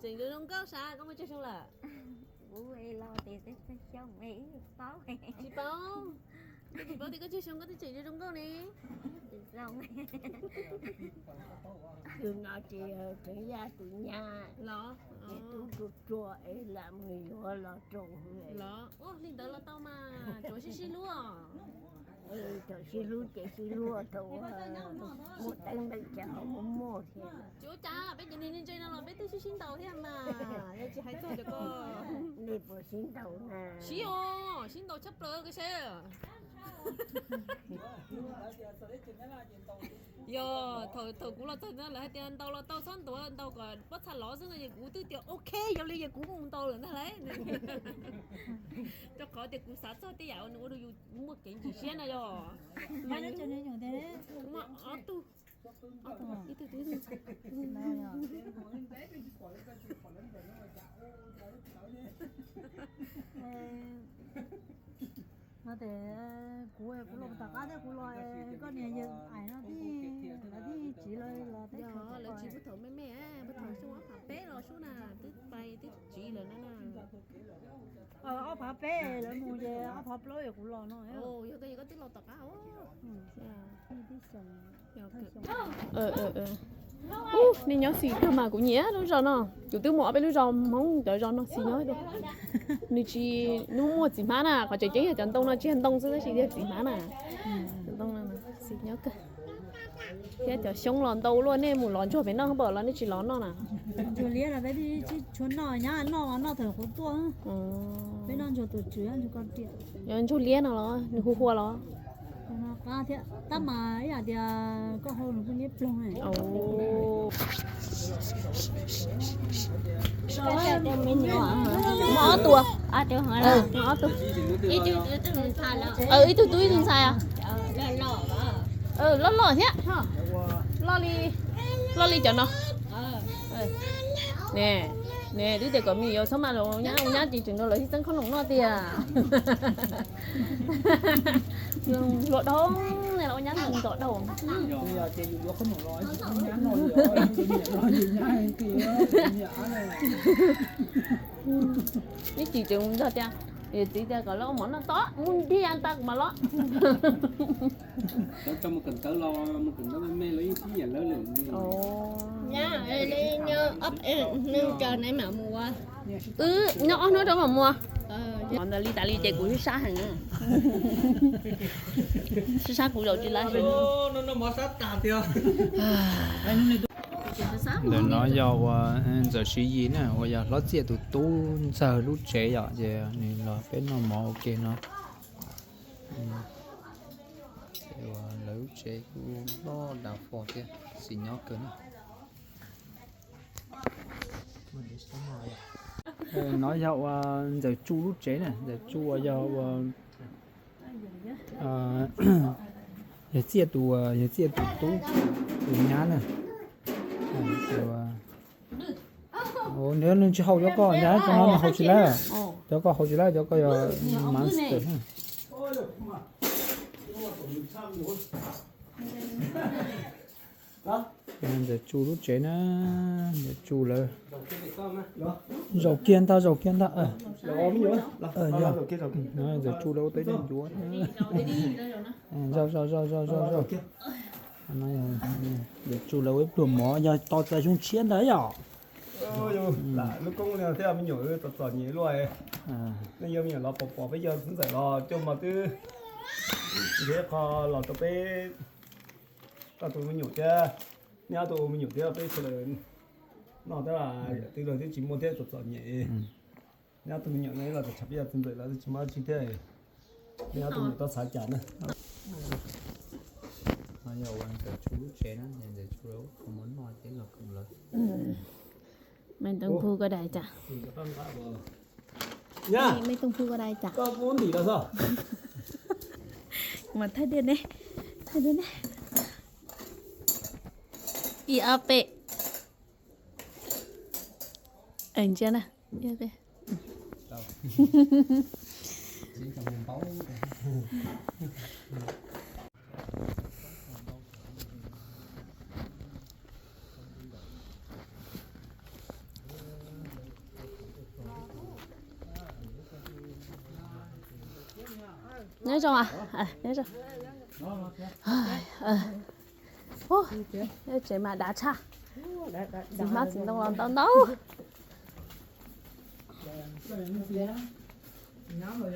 Tseem zoo nkauj sav, koj muaj tsawg xyoo lawm? Tsis paub. Koj tsis paub tias koj tsawg xyoo koj twb tseem zoo nkauj ne. Tus no ces tseem yog tus nyab los, ces tub ruam ruam es lam mus yuav los rau. Los li ntawd los tau mas, tsuav sib sib hlub os. Thaum sib hlub ces sib hlub, thaum muaj teeb meem ces ho muaj muaj thiab. Tsis ua cas, peb cov niag ntse no los peb twb sib sib ntaus thiab mas, yog tsis hais txog cov ko. Nej puas sib ntaus na? Sib os, sib ntaus tshaj plaws koj saib. Yog thaum kuv los txog no lawv hais tias ntaus los tau, txhob ntaus, ntaus kom pob txha lov xwb no ces kuv twb tias ok, yog li ces kuv mus ntaus lawm ntag lauj. Rau qhov tias kuv xav txog tej yam uas nws ua rau yus muaj kev ntsim siab no yog. Muaj ob tug, ib tug tub ib tug ntxhais. No ces kuv, kuv los tom qab thiab, kuv los koj niam yawm ais no thiaj, lawv thiaj tsiv lawv los teb chaws. Lawv tsiv puag thaum me me, puag thaum xyoo ob phav peb los sub na, twb pais twb tsiv lawm na. Ob phav peb lawv mus ces ob phav plaub yog kuv los no. Yog koj, yog koj twb los tom qab os. Nej nyob xis kawg mas, kuv nyiam lub zos no. Kuv twb mus ob peb lub zos Hmoob, cov zos no xis nyob dua. Nws tsis, nws muaj txiv hmab na, qhov tseem ceeb yog cov ntoo no tsis yog ntoo xwb tab sis yog txiv hmab na. Ntoo no xis nyob kawg. Thiab cov xyoob los ntau luaj, nej mus lov ntsuag pem noj pom los nej tsis lov noj na? Ntsuag liab los peb twb tsis tshua noj, nyab noj, noj thaum kuv tuaj. Peb noj ntsuag tus tswv, ntsuag koj riam. Yog ntsuag liab no los nws hu hua los? Qab thiab, tab mas ib yam tias koj hau nws kuj liab ploog. Muaj ob tug. Ob tug. Ib tug tub ib tug ntxhais. Loj loj thiab, loj li, loj li cov no. Ne, ne twb tias kom me nyuam txhob mas los nyab, ua nyab tsis tseem rau lawv sib txeeb khob noom noj tiag. Hluas dhau ne los ua nyab ntxov dhau. Ib chim tseem ntog tias, yawm txiv tias kom lawv ua mov noj tod mus ntiag ntag kuv mam los. Wb nyob ob hnub rau mam mus. Ntawm li tas li ces kuv sib sab heev. Sib sab kuv zaum tsis laib. Ntawm no yog uas Ntxawm Siv Yis na, uas yog Hlob Txiaj tus tub ntxawg lub tsev yom, ces nws los peb noj mov ua ke no. Lawv lub tsev kuj loj dav fo thiab, xis nyob kawg na. No yog uas Ntxawm Tsu lub tsev na, Ntxawm Tsu uas yog uas yawg Txiaj tus, yawg Txiaj tus tub, tus nyab na. Nws tsis haus cov ko, cov no nws haus tsis lawm, cov ko haus tsis lawm, cov ko yog monster. Ntxawm Tsu lub tsev na, Ntxawm Tsu lawv zaum kiag ntag, zaum kiag ntag. Ntxawm Tsu lawv ua teb coj ncuav. Zaum, zaum, zaum, zaum, zaum. Ntxawm Tsu lawv ua ib pluag mov yog tos txais xyoo tshiab ntag yom. Lub koob li thiab me nyuam txom txom nyem luaj. Nej yog me nyuam los pom pom peb yog xib ntxawm los coj mov twb nrhiav qho los rau peb koj tus me nyuam thiab, neb ob tug ua me nyuam thiab peb sawv daws noj tab twb los twb tsis muaj thiab txom txom nyem. Neb ob tug me nyuam no los txog tsam peb yog xib ntxawm los twb tsis muaj dab tsi thiab. Neb ob tug me nyuam txhob xav cas na. No yog uas Ntxawm Tsu lub tsev na, Ntxawm Tsu lawv ua mov noj ces los koom lawv. Mej tooj phu koj dai cas? Mej tooj phu koj dai cas? Mas thaij tiag ne, thaij tiag ne. Ib ob peb. Ntsia na. Nyob zoo, nyob zoo. Tsev mas dav tshaj. Txiv hmab txiv ntoo los ntau ntau. Nyob zoo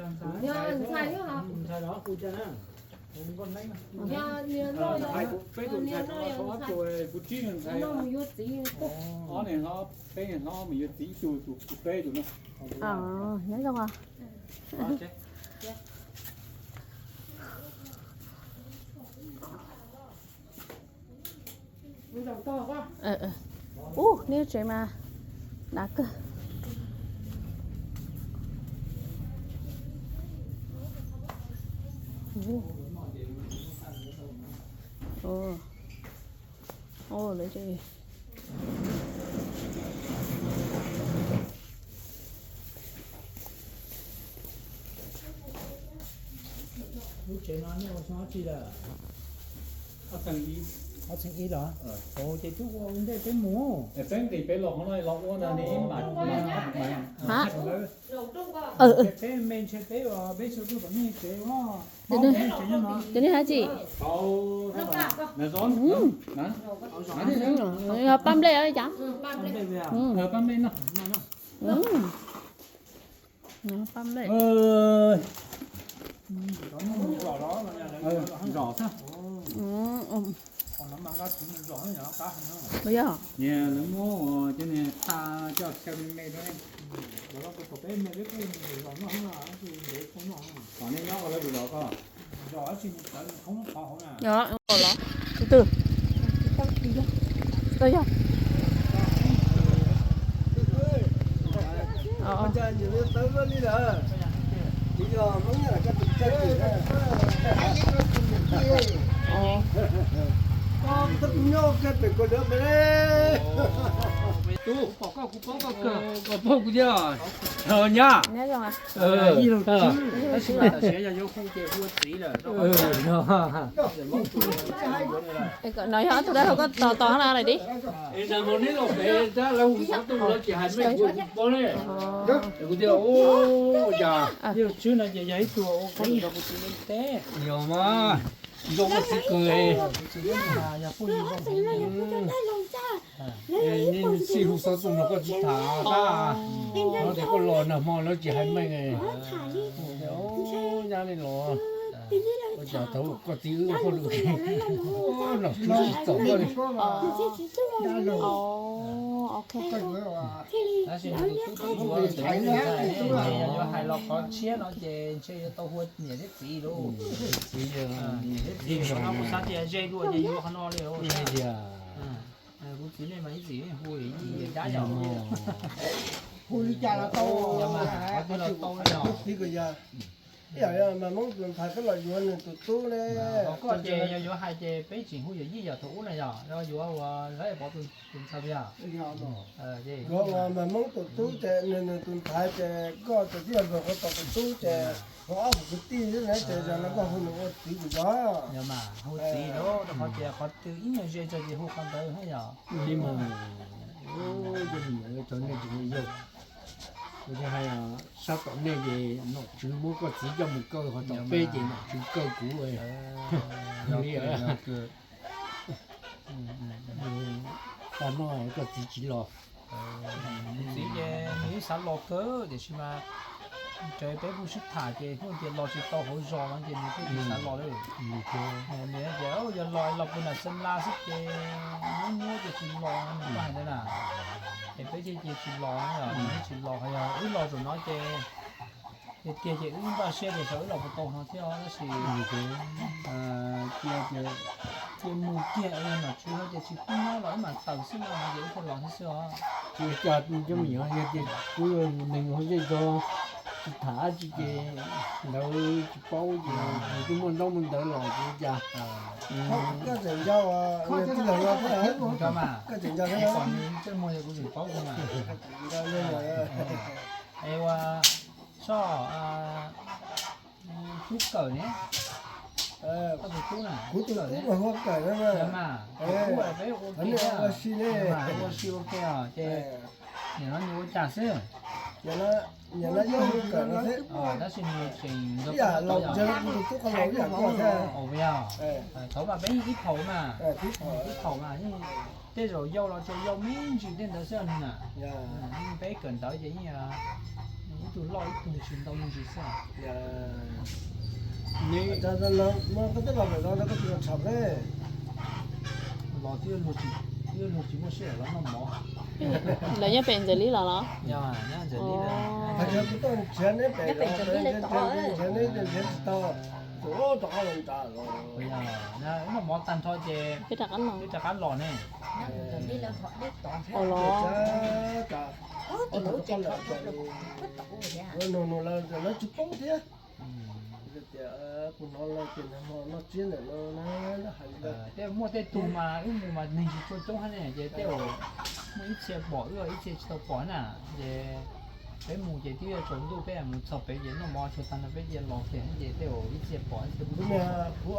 os. Ub, neb tsev mas dav kawg. Lub tsev no nej ua xyoo dab tsi lawm? Ob txheej ib los? Ces twb ua ua ntej peb mus. Peb nqis peb los qhov no los ua no ne. Peb me ntshe peb, peb xyaw tuaj tom nej tsev os. Ces nej hais tsis? Paj nplej cas? Paj nplej no. Paj nplej. Zom xwb. Yog. Lawv muab cov niag tha coj xyaw me me rau. Kom nej nyob ua lawv tus zos koj. Yog, los. Tus twg? Yog. Tab tus nyob ua ke pem koj lawv me le. Tub, pom koj kuv paub koj kawg, koj paub kuv thiab. Nyab. Tab sis mas tam sim no yog yuav hu ces hu ua txiv lawm. No yog ob tug dab laug koj tos tos na lawm dib. Es nag hmo neb los pem tab lawv hu xov tooj los tsis hais mej kuv tsis paub ne. Kuv tias, ua cas yog Tswb no ces yog ib tug ua qhov ntawd kuv tsis teb. Yog mas, zoo koj txiv kawg. Yog phooj ywg zoo heev. Txij hu xov tooj no koj tsis tham tab, no tias koj los nag hmo lawv tsis hais meej. Nyab nej los, ua cas tau koj txiv wb hauj lwm, nom tswv tsis txaus koj li. Tab sis tus tub tub yuav, tus tub ntxhais ne, ntshe yog yuav hais los qhov tshiab no ces ntshe yuav tau hu ua niam thiab txiv lauj. Niam thiab txiv no kuv xav tias ze dua ces yuav qhov no li. Kuv txiv nej mas ib txwm hu yij yawm dab yom. Hu li cas los tau, qhov twg los tau li os. Ib yam mas Hmoob tus ntxhais koj los yuav nws tus tub ne. Ho koj ces yog yuav hais ces peb tseem hu yawm yij yom, thaum ub na yom, yuav ua Lawv Pov tus ntxhais yom. Yuav ua mas Hmoob tus tub ces nws nws tus ntxhais ces koj ces twb yog nkaus qhov tau tus tub ces ho ob puas kwv tij xwb na ces yog no koj hu nws ua txiv kuv yog. Yog mas hu txiv lauj, rau qhov tias qhov twg ib nyuag ze tso ces hu qhov ntawd thiab yom. Li mas, cov nej tseem yau, kuv thiaj hais sab tom nej ces nom tswv muab koj txiv coj mus kaw, ho tom peb ces nom tswv kaw kuv. Li, tag no koj txiv tsis los. Kuv txiv ces nws ib xav los kawg tiam sis mas raws peb kuj sib tham ces kuj tias los tsis tau hauv zos no ces nws kuj tsis xav los lawm. Nws tias yog los los puag nram Xeem Las xwb ces nyuab nyuab ces tsis los, nws kuj hais ntawd na. Ces peb thiaj cia tsis los, nws tsis los, ho yog wb los zaum no ces tiag tiag ces wb npaj siab tias xyov wb los puas tau no thiab os, tab sis cia mus kiag, yog nom tswv hais tias tsis pub nyob los wb mam tawm xwb no ces wb thiaj los thiab xwb os. Tsis ua cas, cov me nyuam yog tias kuv yog neeg hauv zej zog tsis tham dab tsi ces ntawd tsis paub ces nws twb muaj ntaub muaj ntawv los tsis ua cas. Koj tseem nco, koj tseem nco, koj tseem nco, koj tseem nco, koj tseem nco, koj tseem nco, Es ua soj, Tub Kawm ne, koj tus tub na, kuv tus tub mas hu ua Kawm na. Mas ua si ne, ua si ua ke os ces nim no nws ua cas xwb? Nim no yog hu Kawm no xwb. Tab sis nws tseem nco, ib yam laus, kuv tus tub qhov laus ib yam koj thiab. Thaum mas peb yeej ib phaum mas, ib phaum mas yeej tej zaum yau los tsuas yau me ntsis tej ntawd xwb na. Yeej peb kawm ntawv ces yeej ib tug loj ib tug tsis ntau me ntsis xwb. Koj twb los pem no koj tsis los tsham peb. Los twb luag tsis muaj sij hawm los noj mov. Lawv nyob pem Ntxawm Lib los los? Nyob Ntxawm Lib los. Nrhiav neb pem, nrhiav neb nrhiav tsis tau, tus rov qab los nrad los. Noj mov tag nrho ces peb rov qab los ne. Ua los. Tus rov qab los ces nug nug lawv, lawv tsis paub thiab. Tias kuv hnov lawv tias nag hmo noj tsiab ntawm no na, hais li ntawd. Tej muaj tej tug mas wb mus mas neeg tsis tshua coob thiab ne, ces tej zaum muaj ib txhia pom wb, ib txhia tsis tau pom na. Ces peb mus ces twb yuav tsaus ntuj, peb mus txog pem ces noj mov tsuag tag no peb cia los kiag ces tej zaum ib txhia pom ib txhia kuv,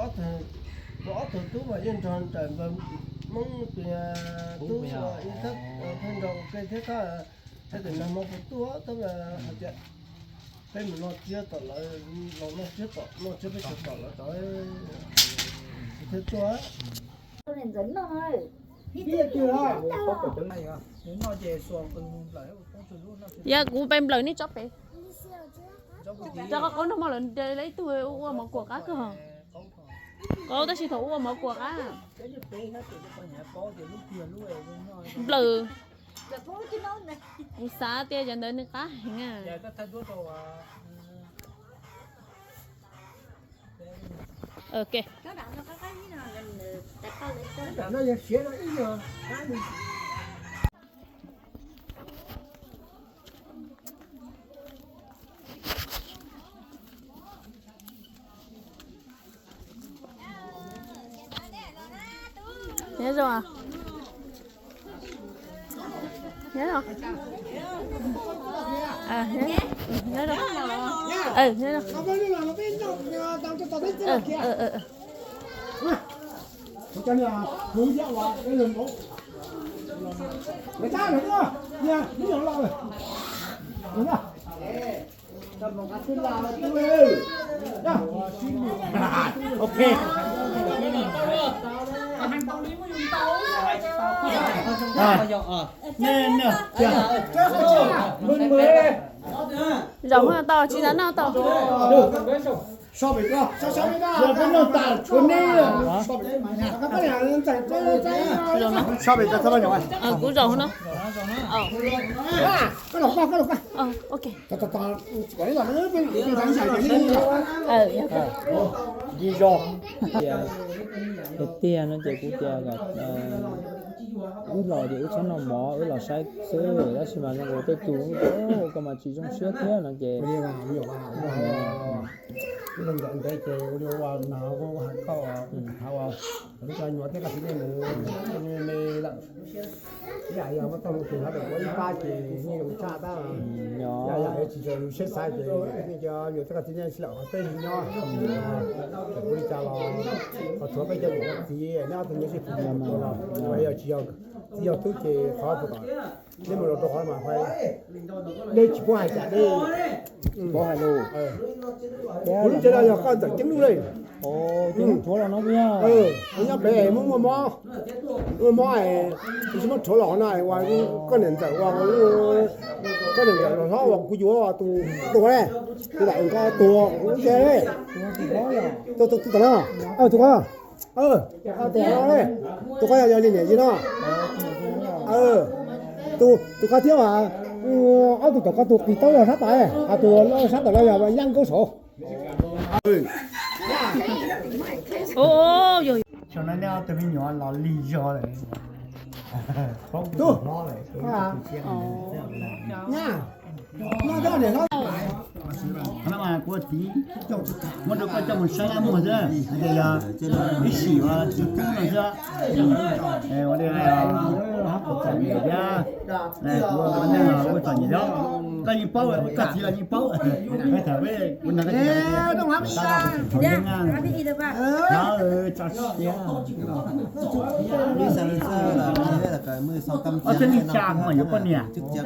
kuv ob tug tub mas yeej nrog nraim npawg Hmoob tus tub ib thab pheej nrog ua ke thiab, tab sis nag hmo kuv tuaj tab hais tias peb mus noj tsiab tom lawv, los noj tsiab tom, noj tsiab peb tsuag tom lawv tod, kuv thiaj tuaj. Yog kuv pe nplawm nej tsob pem. Rau qhov qaub nrog mog, lawv ib tug ua mov kuam qab kawg. Qaub tab sis thaum ua mov kuam qab. Nplawm. Kuv xav tias cov ntawd nws qab heev. Nyob zoo. Nyob zoo. Nyob zoo. Nyob zoo. Ok. Zaum no tau, tsis zaum no tau. Kuv zaum no. Tiag tiag no ces kuv tias kom wb los ces wb txhob noj mov, wb los saib xwb, tab sis mas zoo nkaus tej tus koj mas tsis zoo siab thiab no ces ntawd ces ua li ua no kuv hais koj, kuv tsis thaum lub cov nyuam thiab koj txiv nej mus me me lawm. Ib yam yog muab tau lub tug hauv daim duab ib pab ces yeej zoo tshaj tab. Yam yam yuav tsis zoo siab xaiv ces nej cov nyuam thiab koj txiv nej sim lam qhov peb nyob, ua li cas los qhov tshuav peb cov niam txiv nyob tus nyob sib tus los, yog tsis yog txiv yog tub ces qhov puas tom nej mus los rau qhov mas dej tsis paub hais cas dej. Kuv lub ntsej no yog koj ntxawm ceeb lub le. Nyob pem muaj muaj mob, muaj mob es tsis muab rhuav los no ua koj niam ntxawm ua koj niam ntxawm los hlob ua kuv yuav tus tus le, tus lam nqa tus lub ntsej le. Tus tus tus no, tus ko, tus ko, tus ko yog li niam yig no. Tus tus ko thiab mas ob tug tom ko tus qis taub yog sab tod, ho tus sab tod no yog yaj nkaub saud. Tus me nyuam los lig zog lawm. Kuv txiv muab rau koj coj mus saib dab muag xwb, hais tias yog ib sim ua txiv tub no xwb. Ua li txom nyem thiab, kuv ua neeg los ua txom nyem thiab. Koj yeej paub, koj txiv los yeej paub. Tham peb kuv nrog koj txiv tso siab. Ob txhiab leej xya kuv mam yuav poj niam, ob txhiab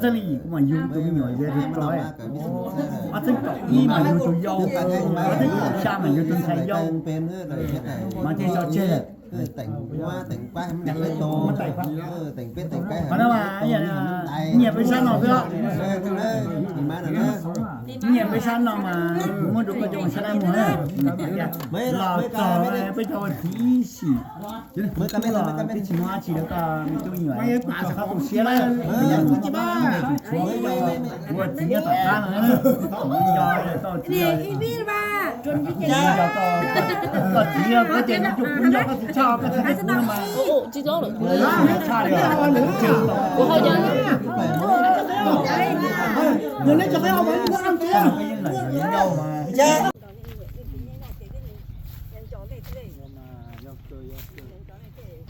leej yim kuv mam yug tus me nyuam yau tus tso, ob txhiab kaum ib mam yug tus yau, ob txhiab kaum xya mam yug tus ntxhais yau, mas thiaj tso tseg. Qhov no mas nyiam peb sab no xwb, nyiam peb sab no mas kuv muab rau koj coj mus saib dab muag na. Los txog peb cov ua txiv ib sim, peb tsis muaj dab tsi rau koj me tub me nyuam, txog qhov tu siab lawm. Kuv ua txiv nyob tom qab no, koj txiv, koj txiv, koj txiv tshaj, koj txiv kuv no mas tshaj li.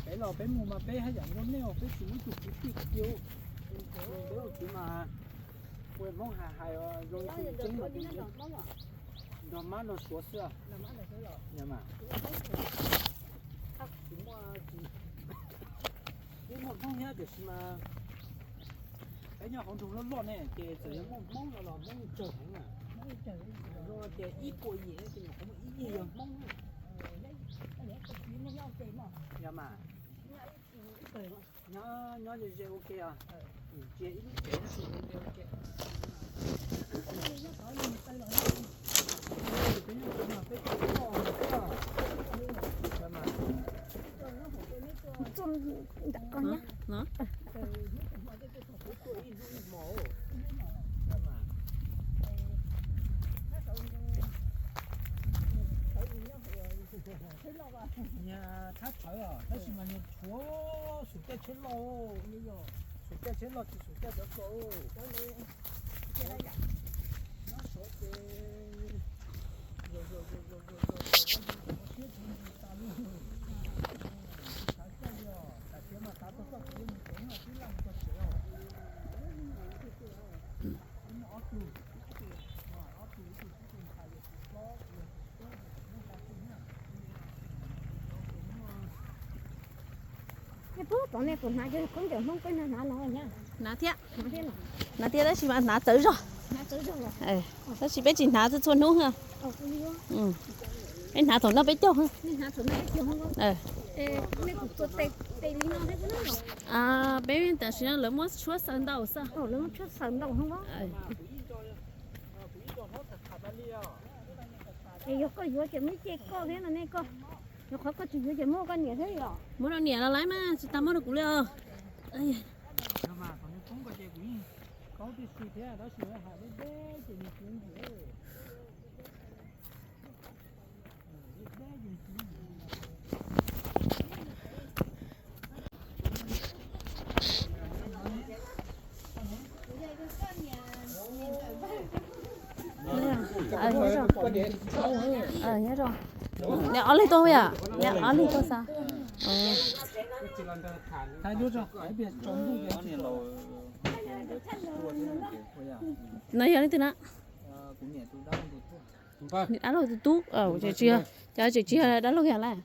Peb los peb mus mas peb haj yam zoo nej, peb tsis muaj ib tug kwv tij kwv tij, peb ua txiv mas ua Hmoob hais hais zoo tseeb mas nrog mab nrog suav xwb. Tsis muaj, peb muaj Hmoob thiab tiam sis mas peb nyob hauv nroog loj loj ne ces txawm yog muaj Hmoob no los Hmoob tsawg heev na. Zoo tias ib puas yim ces nyuam qhuav muaj ib yig yog Hmoob na. Yog mas, nyob nyob ze ze ua ke os. Cia ib lub tsev no ua ke. Nyias thab tshawv os, tab sis mas nyias tshuav xum caij tsheb loj, xum caij tsheb loj tsis xum caij cov ko. Nyob saud ces siab tsis tas li. Pub tom nej puas hnav cov khaub ncaws Hmoob peb hnav no? Hnav thiab. Hnav thiab tab sis mas hnav txawv zog. Tab sis peb tsis hnav txhua txhua hnub. Peb hnav thaum noj peb caug. Peb tam sim no lawv muab tshuab xaws ntau xwb. Es yog koj yuav ces muab ib ce koj thiab no ne koj. Yog qhov koj tsis yuav ces muab koj niam thiab yom. Muab rau niam los lawm mas tsis tas muab rau kuv li os. Nyob zoo. Nyob zoo. Neb ob leeg tuaj yom? Neb ob leeg tuaj xav. No yog leej twg na? Dab laug tus tub. Ces tsis yog dab laug yog lawm.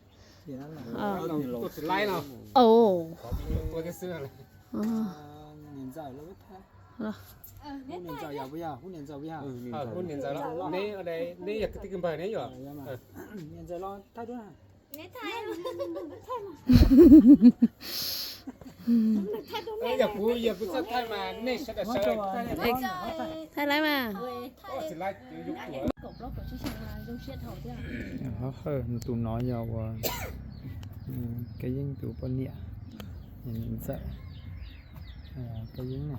Thaij lawm mas. Hlob Hawj tus no yog uas Kab Yeeb tus poj niam, niam ntxawm Kab Yeeb na.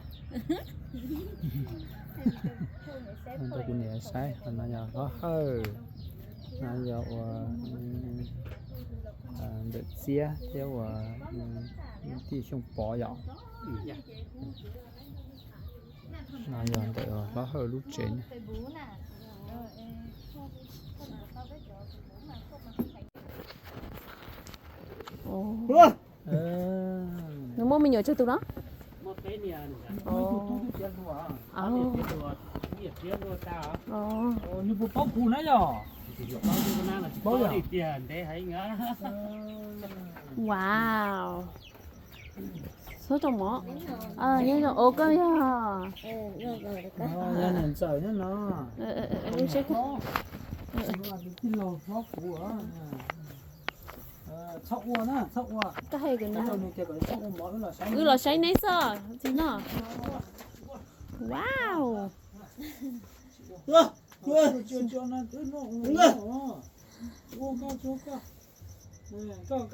Rau kuv niam saib, no yog Hlob Hawj, no yog uas Ntxawm Txiab thiab uas tij Xyooj Pov yom. No yog ntawm Hlob Hawj lub tsev na. Nws muaj me nyuam tsawg tus no? Wow. Txhob rau mov. Nyob zoo, ua koj yog. Yog niam ntxawm nyob no. Lub siab kawg. Tij laug hlob kuv. Txhob ua na, txhob ua. Wb los saib neb xwb txiv no. Wow. Koj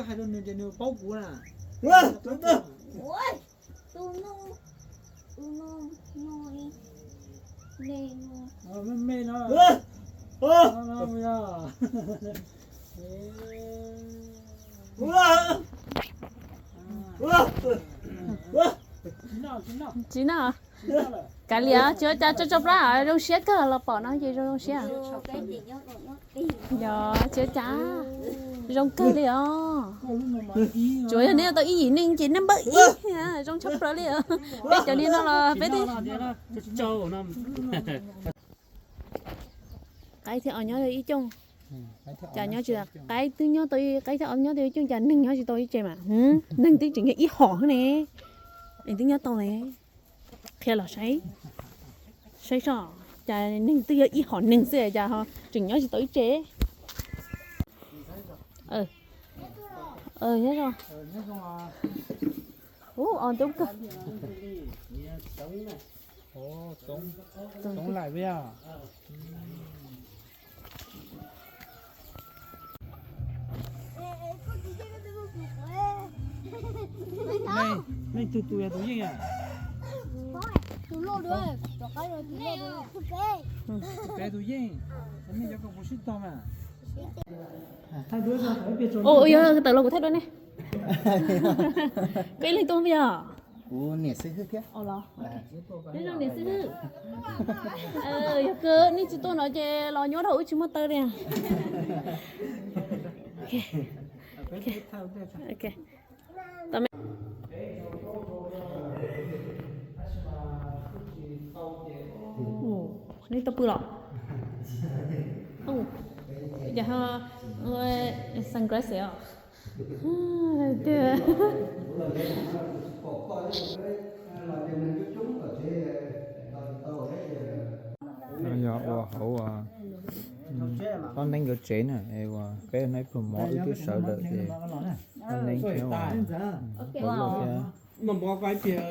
hais rau nws ces nws paub kuv na. Me me no. Tsis no, kav liam, tsis ua cas, tso tso plab, zoo siab kawg los pom no ces zoo zoo siab. Yog tsis ua cas, zoo kawg li os. Tsuas yog neb tau ib yim neeg ces neb npawb ib, zoo tshaj plaws li os. Peb cov niag no los peb twb qaib thiab os nyob ib cooj. Cas nyob tsis, qaib twb nyob tau, qaib thiab os nyob tau ib cooj, cas neeg nyob tsis tau ib tsev mas. Neeg twb tseem yog ib hom xwb ne, es twb nyob tau ne. Qhia los saib, saib soj, cas neeg twb yog ib hom neeg xwb cas tseem nyob tsis tau ib tsev. Nyob zoo. Ub, os ntub kawg. Leej twg tus yog tus yeej? Tus pem tus yeej. Nej cov koj puas sib tog mas? Ua yog tawm los kuv thaij dua ne. Koj ib leeg tuaj yog? Kuv niam xib hwb thiab. Nyob zoo niam xib hwb. Yog kawg nej tsis tuaj no ces los nyob rau wb tsis muaj taw li. Nej tau pw los? Cas sunglasses os? Tiag. Yog ua hauv Pab Neeb nkawd tsev na, es uas peb hnub pluag mov wb twb sawv lawm ces Pab Neeb thiab uas Pov Lauj thiab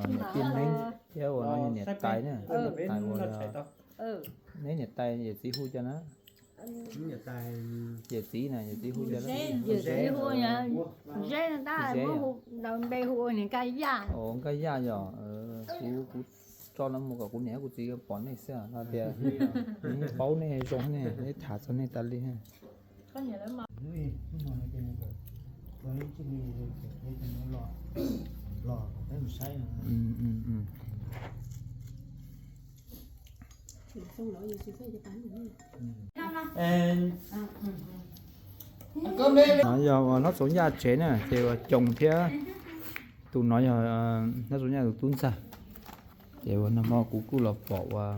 niam tij Neeb thiab uas no niam tais na, tais uas neb niam tais yawm txiv hu cas na? Yawm txiv na, yawm txiv hu cas? Zeb, Nkaj Yaj yog, kuv, kuv tso no mus kom kuv niam kuv txiv pom nej xwb no tias, paub nej zoo ne, nej tham txog nej tas li. No yog uas Hlob Txoov Yaj tsev na, ces uas Coos thiab tus no yog Hlob Txoov Yaj tus tub ntxawg. Ces uas nag hmo kuv kuj los pom uas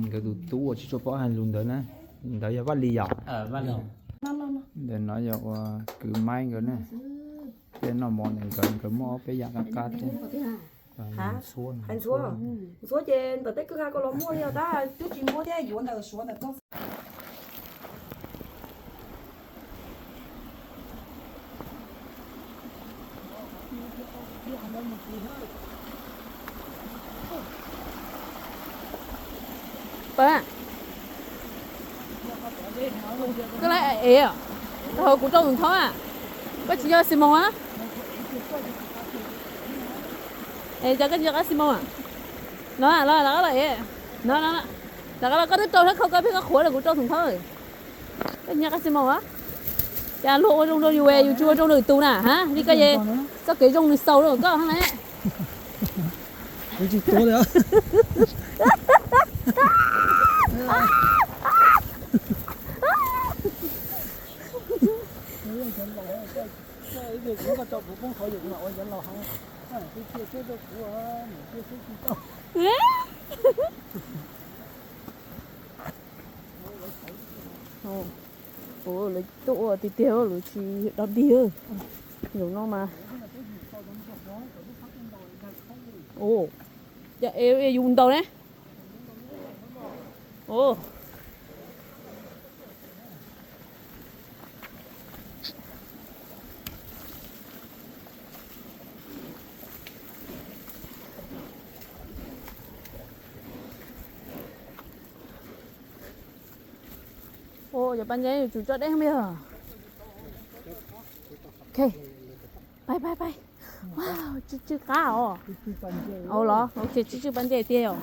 nkawd tus tub uas tsis tshua paub hais lus ntawd na, ntawd yog Vaj Lis yom? Ntawm no yog uas kwv Maib nkawd na, thiab noj mov ntawm nkawd, nkawd muaj ob peb yam qab qab thiab. Ntxhuav, ntxhuav ces ntawm tej kwj ha ko los muaj li os, tab twb tsis muaj thiab, yuav ntawm Suav ntawm ko. Koj lawv ev, koj hauv kuv rau tus thoob a, koj tsis yog Xi Moos a? Es cas koj tsis yog qab Xi Moos a? No, los rov qab los ev, no, rov qab los, koj twb rau sab khau koj pheej koj qhuav lawm, kuv rau tus thoob. Koj tsis yog qab Xi Moos a? Cas luag ua zoo rau yus, yus tsis ua zoo rau lwm tus na ha, li koj es txoj kev zoo nws xaus rau koj hab na. Lawv tuaj ua tiag tiag, lawv tsis dog dig. Zaum no mas, ua cas yus ntaus ne. Ua cov pas ntses yuav tsum tso deb heev li os. Ok, pais pais pais. Wow, tsw tsw qab os. Au los, ok, tsw tsw pas ntses tiag os.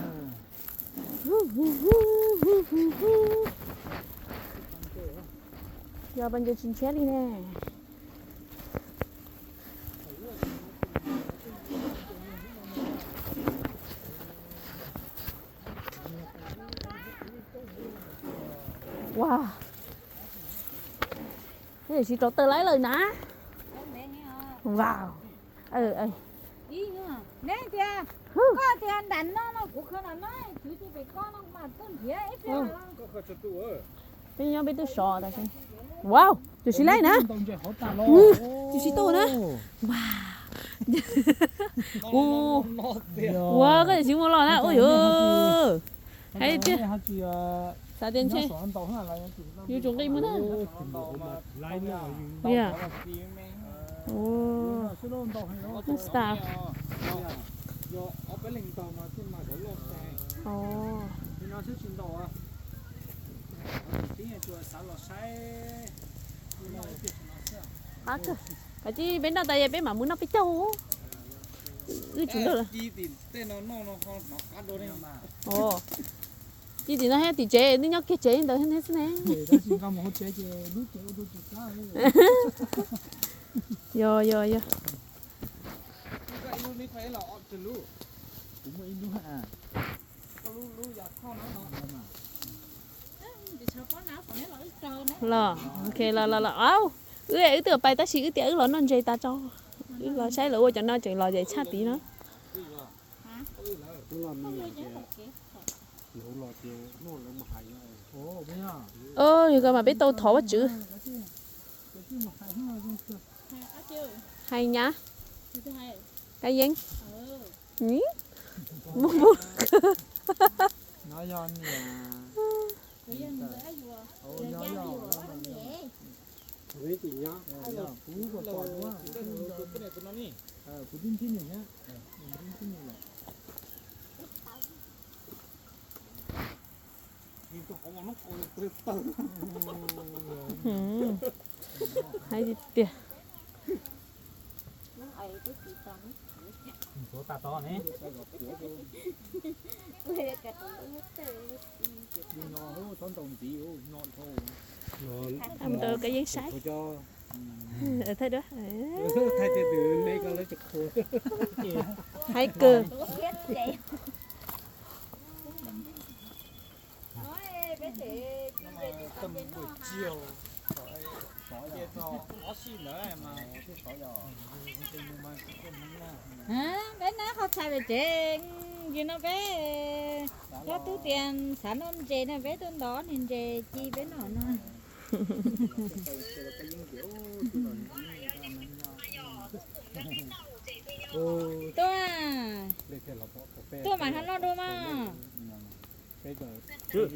Yog pas ntses tsis ntshiab li ne. Ua, tsis rau taw laib lawm na. Wow. Neb tias, koj tias nram no no kuv khaws nram no, kuv cia pem ko no mas tuaj nrhiav ib pliag. Peb nyob peb twb sov tas. Wow, tus siv laib na. Tus siv tau na. Wow. Ua koj siv mus los na, ua yuav. Hais tias, xav tias ntshe yuav tsum nqis mus na. Sta. Kav tsij peb noj tas peb mam mus noj peb caug. Wb tsum nrog lawm. Ci tim no thiab tim tsev, neb nyob kiag tsev ntawd thiab xwb ne. Yog yog yog. Los, ok, los los los. Au, wb wb twb pais tab sis wb tias wb los noj ntses tas tso. Wb los saib lawv ua cov no tseem los zem tshaj tid no. Yog koj mas peb tau thov Vajtswv. Hais nyab, kab yeeb, muaj mus. Kuv tib nthib nws thiab, kuv tib nthib nws lawm. Hais tiag tiag. Mus rau kab yeeb saib. Thaij duab. Hais kawg. Peb nab qhov txhais pem tsev, yim no peb cov tub tias xav noj ntses no peb tuaj ntov niag ntses ci peb noj no. Tuaj, tuaj mas ho noj dua mas. Tus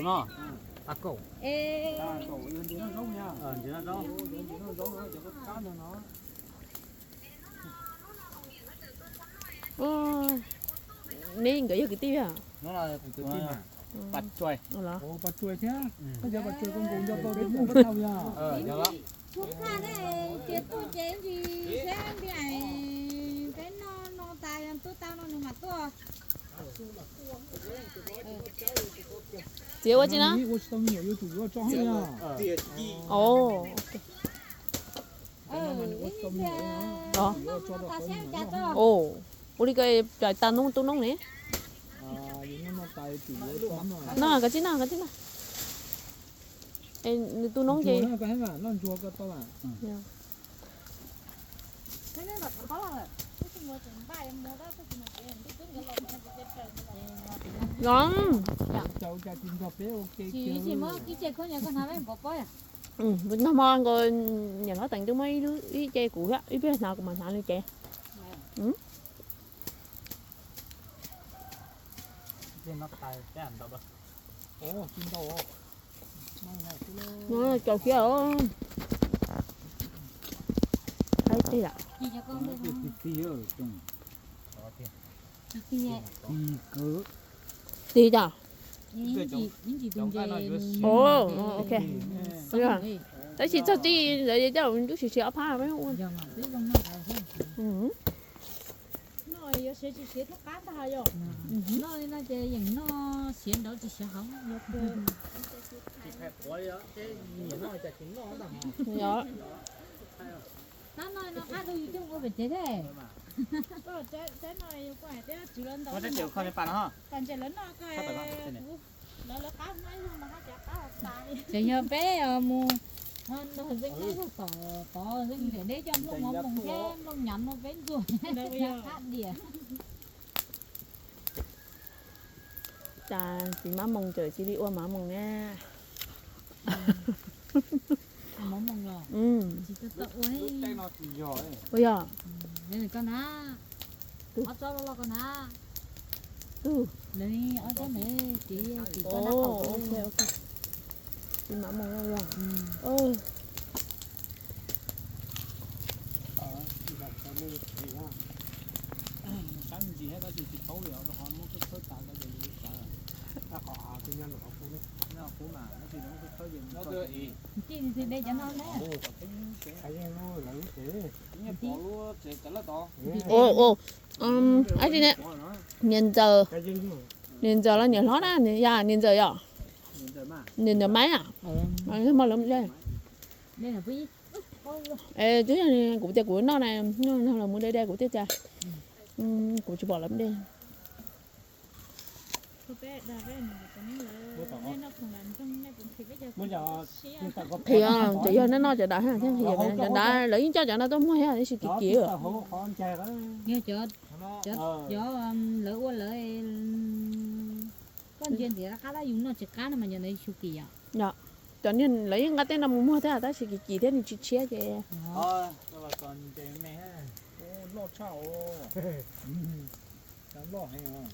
no, a kaum. Neb nkawd yog kwv tij os? Pas tsuas. Pas tsuas thiab, koj cov pas tsuas koj nkaus nco tau peb mus peb tau yog. Tub Thaj ne, ces tuaj ces ntsis seb nti peb noj no tas yog tuaj tau no nws mam tuaj. Txiav ua tsi na? Ua tsis tau me nyuam yuav tsum yuav tso hauv yog. Ua li ko cais tas noob tub noob ne. No koj tib no, koj tib no. Nws tub noob ces. Los. Nag hmo nkaus niam hlob teev twb muab ib ce kuv thiab ib pliag hnav kuv mam hnav li ces. Caum siab os. Qaib tig lawm. Tig cas? Ok. Tab sis txog tij ntawd coj lub siav siav ob phab peb ua. Tseem yog peb mus nrog Zeej nyob zog tom tod, Zeej ntiam deb coj nplooj mov mus thiab nplooj nyam no peb ntxuag qab diam. Cas txiv mab moos tseem cia li ua mab moos na. Ua yog. Txiv mab moos yog. Niag ntxawm, niag ntxawm los niam hlob na, yog niag ntxawm yom? Niag ntxawm Maiv na. Twb yog kuv tias kuv noj na, noj los mus de de kuv thiaj tias, kuv tsis pom lawv de. Qhia, tseem yog noj noj cov dav thiab, cov dav lawv yeej coj cov no tuaj muag thiab, tab sis kim kim. Cov lawv ua lawv Ntxiv qab qab tab yus noj tsis qab no mas yog ntawd xyu kim yom. Cov niag lawv yeej nqa tej no mus muag thiab tab sis kim kim thiab nws tsis tshiab ces. Loj heev.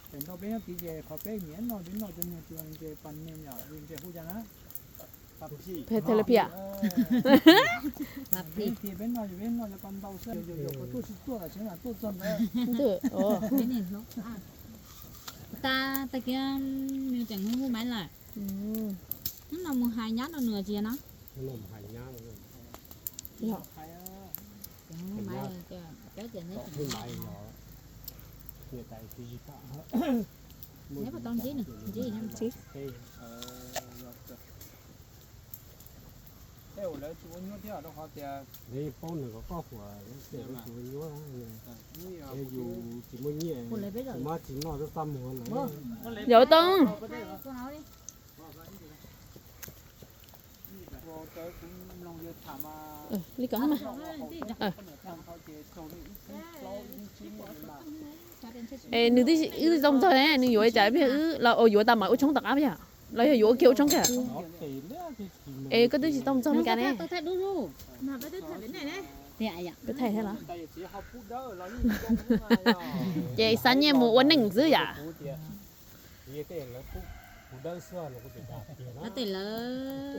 Ces nrog peb nyob tid ces qhov peb nyiam noj peb noj, cov niag tus ntses pas ne yom, ntses hu cas na? Phe thelapia. Peb noj, peb noj cov pas ntau xwb, yog yog kom tuaj tsis tuaj tam sim no tuaj txog ntawd. Ntws. Ta tag kis nws tseem hu maiv lawm. Hnub no mus hais nyab rau nws tsis yog no? Neb puas tau ntsib nws? Ntsib. Tej uas lawv tsis ua nyuaj thiab rau qhov tias paub nws kom koj huam, tsis ua nyuaj, yus tsis muaj nyiaj, tsis muaj tsis noj txaj muag lawm. Yog tau. Li ko. Es nws twb tsis tau txog ne, nws yuav cas peb los yuav tau mas ua tshoob tom qab yom, los yog yuav ua kiag ua tshoob kiag? Es koj twb tsis tau txog li cas ne. Peb thaij thiab los? Ces xa nyiaj mus ua neej xwb yam. Tej lawv,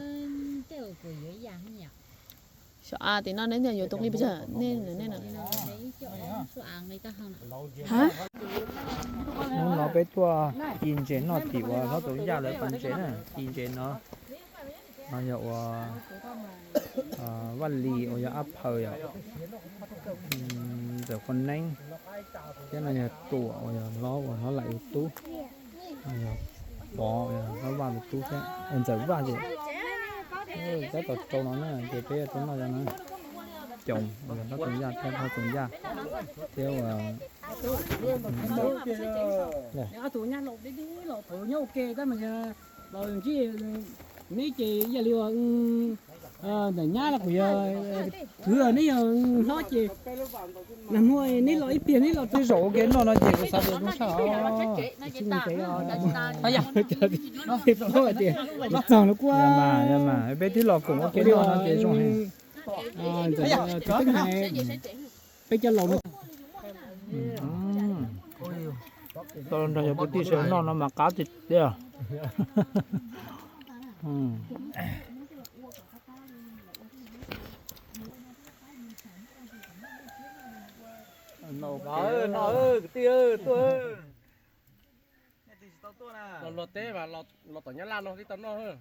tej uas kuv yuav ib yam. Xyov a, tim no neb yuav tus nqi pes tsawg? Nej, nej no. Hnub no peb tuaj ci ntses noj tim uas hlob Txoov Yaj lawv pas ntses na, ci ntses no. No yog ua Vaj Lis uas yog Ab Phaws yom, Ntxawm Qhua Neeb, thiab no yog Tuam uas yog hlob uas hlob Laim tus tub, no yog Pov uas yog hlob Vaj tus tub thiab, Ntxawm Vaj ces tab tom rau no na ces peb tuaj noj no. Coom uas yog hlob Txoov Yaj thiab hlob Txoov Yaj thiab ua Neb ces yog li ntawm nyab los kuv yog, kuv neb yog hlob ces nag hmo neb los ib pliag neb los tej zaum ua ke noj no ces kuv xav tias zoo sab os. Tias txog lawm kuj, peb twb los koom ua ke noj no ces zoo heev. Peb cov laus no tau nrog yog kwv tij sawv noj no mas qab tiag tiag. Kwv tij tuaj. Los luag teb mas los tom Nyab Laj no tib tau noj.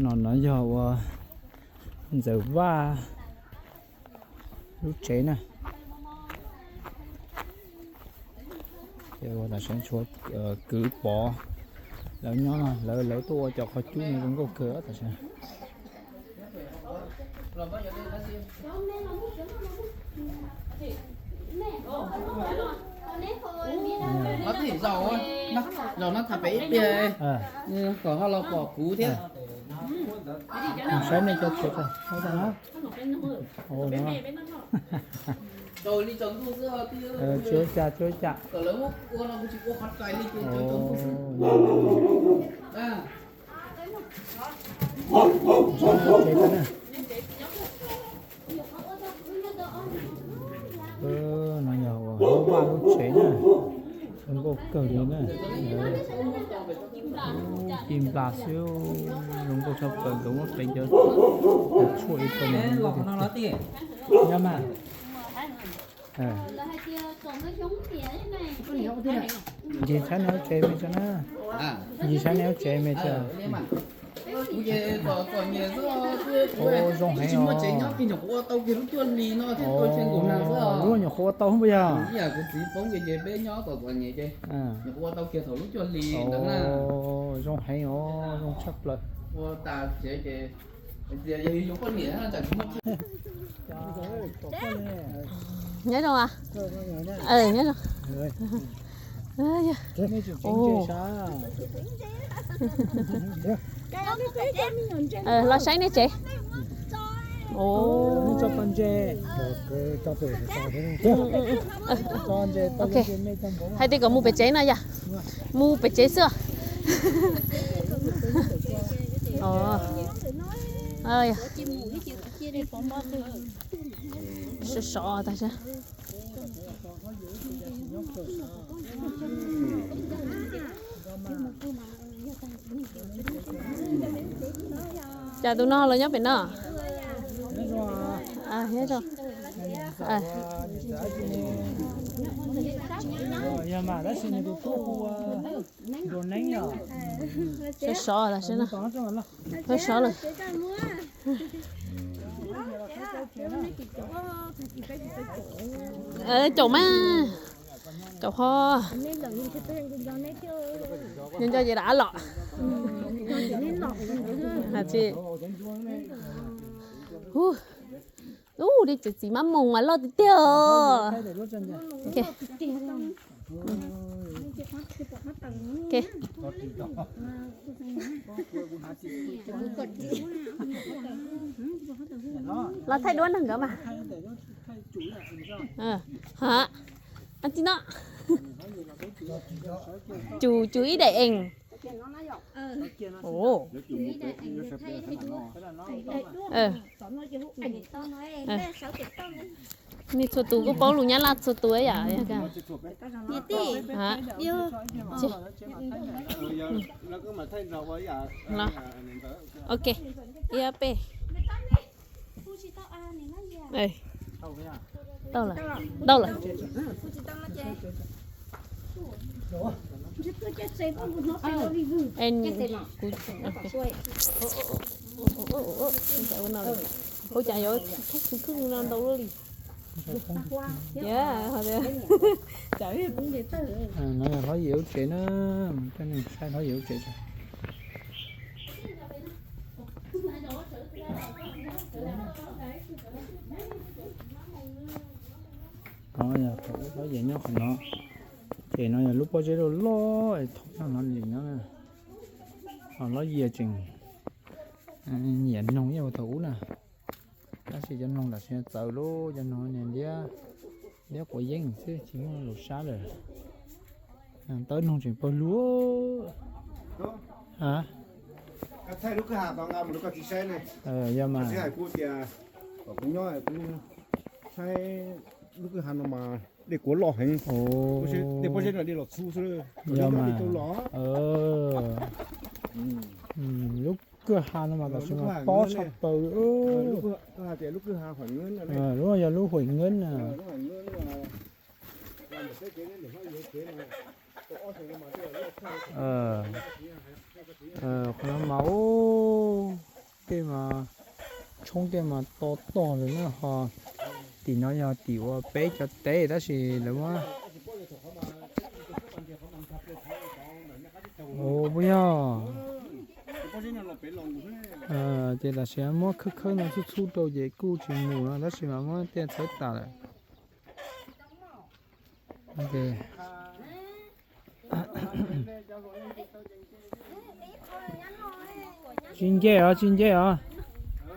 No no yog ua Ntxawm Vaj lub tsev na. Ces ua tam sim tshuav kwv Pov lawv nyob no, lawv lawv tuaj ua cov qhov cub no zoo nkauj kawg tam sim. Zaum no tham pem ib pliag kom ho los pom kuv thiab. Saib nej cov tsev. Tsaus li tsaus ntuj xwb. Tsis ua cas, tsis ua cas. Kom lawv muab ua no kuv tsis ua qhov rais li ces tsaus ntuj xwb. No yog ua Vaj lub tsev na, zoo nkauj kawg li na. Ci nplas xwb, zoo nkauj tshaj plaws, nkawd muab pleev cov tshuaj ib tug zoo nkauj tiag tiag. Nyob mas. Ncig saib nws lub tsev me tso na. Ncig saib nws lub tsev me tso. Zoo heev os. Lub nyuam qhuav ua tau puas yog? Zoo heev os, zoo tshaj plaws. Nyob zoo a. Nyob zoo. Los saib nej tsev. Ov, ok. Hais tias kom mus pem tsev no yom. Mus pem tsev xwb. Sov sov tas. Cas tus no los nyob pem no? Sov sov lawm, sov sov lawm. Caum mas, caum ho. Nco nco ces rov los. Ub, dej txiv mab moos mas loj tiag tiag os. Los thaij duab nrog nkawd mas. Hab, a ti no. Cus, cus ib daim ees. Nej txhua tus kuj paub lus Nyab Laj txhua tus yom. Ok, ib ob peb. Tau lawm, tau lawm. Ua cas yuav khwv khwb no ntau luaj li. No yog Hlob Yim lub tsev na, mus coj nej saib Hlob Yim lub tsev tso. No yog thaum ub Hlob Yim nyob qhov no, ces no yog lub pob zeb loj loj es thaum no no nws nyob na. Ho Hlob Yim tseem nyiam noog ib yam thaum ub na. Tab sis cov noog tam sim no txawv lawm, cov noog niag liab, liab quav yeeb xwb tsis muaj lus sab lawm. Tawb noog tseem pawg lug. Yog mas, saib lub kwj ha no mas dej kuav loj heev. Dej pob zeb no dej los txhub xwb, yog mas. Lub kwj ha no mas tam sim no tob tshaj plaws. Lub no yog lub Huaim Nkeeb na. Qhov no mas, tej mas, tshoob tej mas to tog lawm na ho. Tim no yog tim uas peb cov teb tab sis lawv muab, puas yog, ces tam sim muab khawb khawb no txhub txhub rau ces kuj tsis mus no tab sis mas muab tej txhawb tas lawm. Tsis nce os, tsis nce os.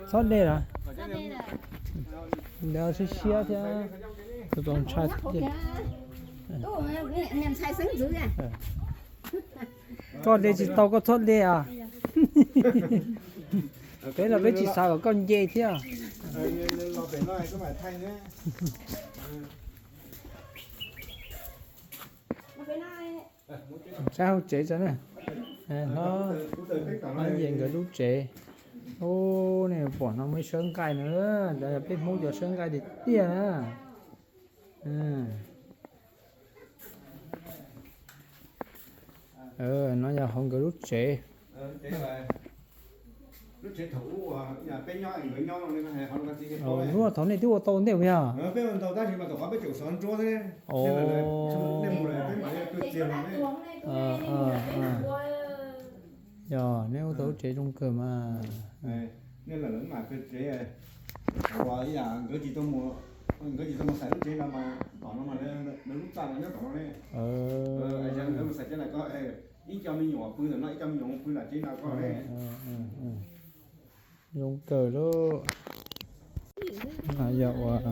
Txhob de los. Ntawd siab siab thiab. Txaus ntshai. Koj de tsis tau koj txhob de os. Peb los peb tsis xav kom koj nce thiab. Saib hauv tsev tso na. Hlob Yim nkawd lub tsev. Ub, nej pom no muaj ib sawb nqaij na, ntawd yog peb Hmoob cov sawb nqaij tiag tiag na. No yog hauv nkawd lub tsev. Hnub thaum nej twb ua tau ntej puas yog? Yog, nej ua tau lub tsev zoo kawg mas. Nkawd tsis tau mus xaiv lub tsev no mas, tom no mas lawv lub txaj no nyob tom no ne. Nkawd mus xaiv cov no ko, ib co me nyuam pw ntawm no, ib co me nyuam pw nram tsev no ko ne. Zoo kawg lauj. No yog uas,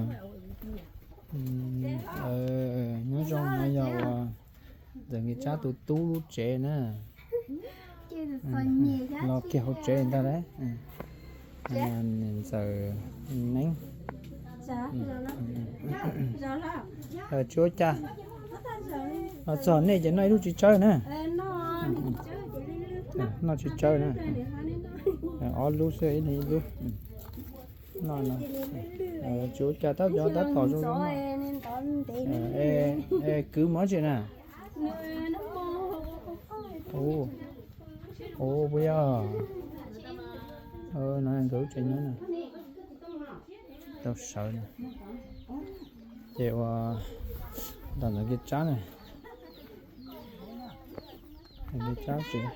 nyob zoo, no yog uas ntxawm Nkis Tsab tus tub lub tsev na. Los kiag hauv tsev ntag lauj. Niam ntxawm Neeb. Tsis ua cas. Los txog nej ces noj ib lub txiv tsawb na. Noj txiv tsawb na. Ob lub xwb, ib leeg ib lub. Noj no. Tsis ua cas, tab cov tab tom zoo. Kwv mov tsi na. Ua, puas yog? No nkawd lub tsev nyob na. Tau sawv na. Ces ua, ntawm Nkis Tsab na. Nkis Tsab tsev.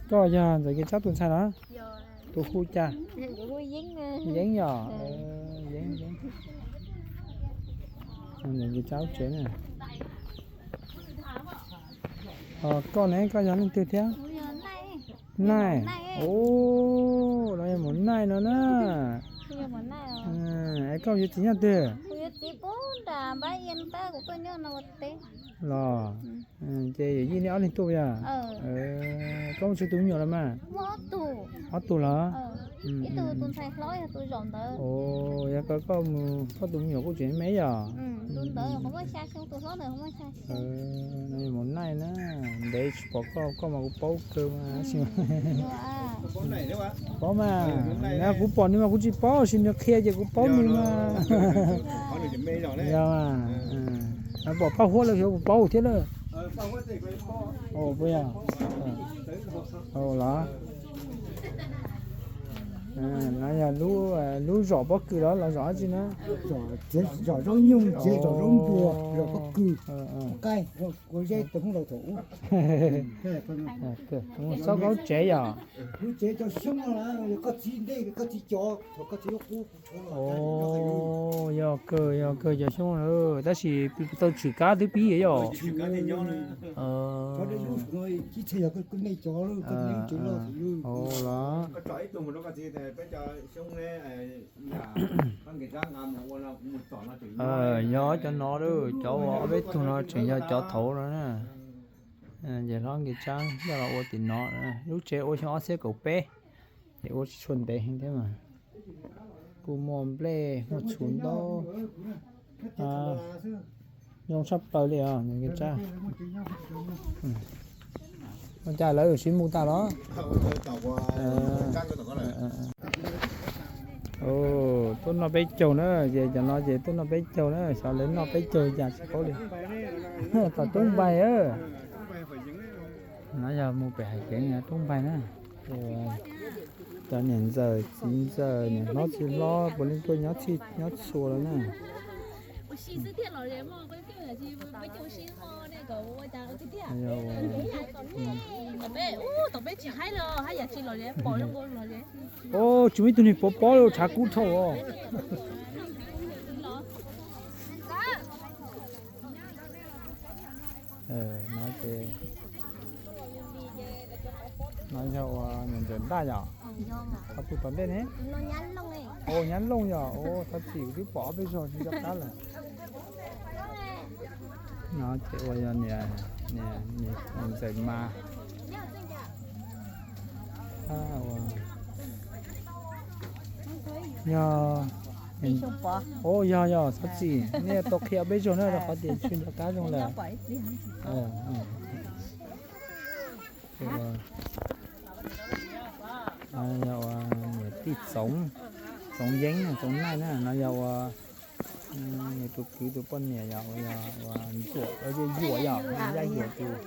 Koj yog ntxawm Nkis Tsab tus ntxhais los? Tus hu cas? Yeeb yom? Yeeb, Yeeb. Ntxawm Nkis Tsab lub tsev na. Koj ne, koj yog leej twg thiab? Naij. Ua, no yog Maum Naij no na. Es koj yuav txiv nyob twg? Los, ces yawm yij nej ob leeg tuaj yog? Koj muaj tsawg tus me nyuam los mas? Ob tug los? Yog koj, koj tus me nyuam kuj tseem me yog? No yog Maum Naij na, ntev tsis pom koj, koj mas kuv paub kawg mas. Paub mas, kuv pom nws mas kuv tsis paub, sis nws qhia ces kuv paub nws mas. Yog, pom Paj Huab lawm xyov puas paub thiab lawm. Los, no yog lub zos pob kws los, los zos dab tsi na? Zos Zaub Nyoog, zos Zaub Npua, zos pob kws. Qaij, kuv zeb tus hoob laus thaum ub. Txhob kaub tsev yom? Kuv tsev cov xyoob, koj txiv ntej, koj txiv cov, thaum koj txiv lub qub. Yog kawg, yog kawg cov xyoob lawm, tab sis tau tshwm kab twb pib yom? Los, yog cov no, cov ob peb tug no tseem yog cov thaud no na. Ces hlob Nkis Tsab coj los ua tim no, lub tsev ua xyoo ob txhiab kaum peb, ces ua tsis tshua ntev heev thiab mas. Kuj muaj nplej muaj txhuv ntau, zoo tshaj plaws li os Nkis Tsab. Ua cas lawv yuav sib mus tag los? Tuaj noj peb caug na, ces cov no ces tuaj noj peb caug na, xyov lawv noj peb caug cas tsis paub li. Tom Roob Npaig. No yog mus pem Hais Yeev Roob Npaig na. Cov niam ntxawm txiv ntxawm niam hlob txiv hlob puav leej tuaj nyob txhij nyob txhua lawm na. Tsis muaj ib tug niag pov pob li tshav kub dhau os. No ces, no yog uas niam ntxawm Ntaj yom? Qhov twg tom ntej ne? Nyab Looj yom? Thov txim, kuv twb pom ob peb zaug tsis nco qab lawm. No ces ua yog niam ntxawm Mas. Yog, yog, yog, thov txim, nej tau qhia ob peb zaug na, rau qhov tias tsis nco qab zoo lawm. Yog ua niam tij Txoov, Txoov Yeeb, Txoov Naij na, no yog ua nws tus kwv tus poj niam yog ua, yog ua Ntxuam, Yuam yog, Yaj Yuam tus.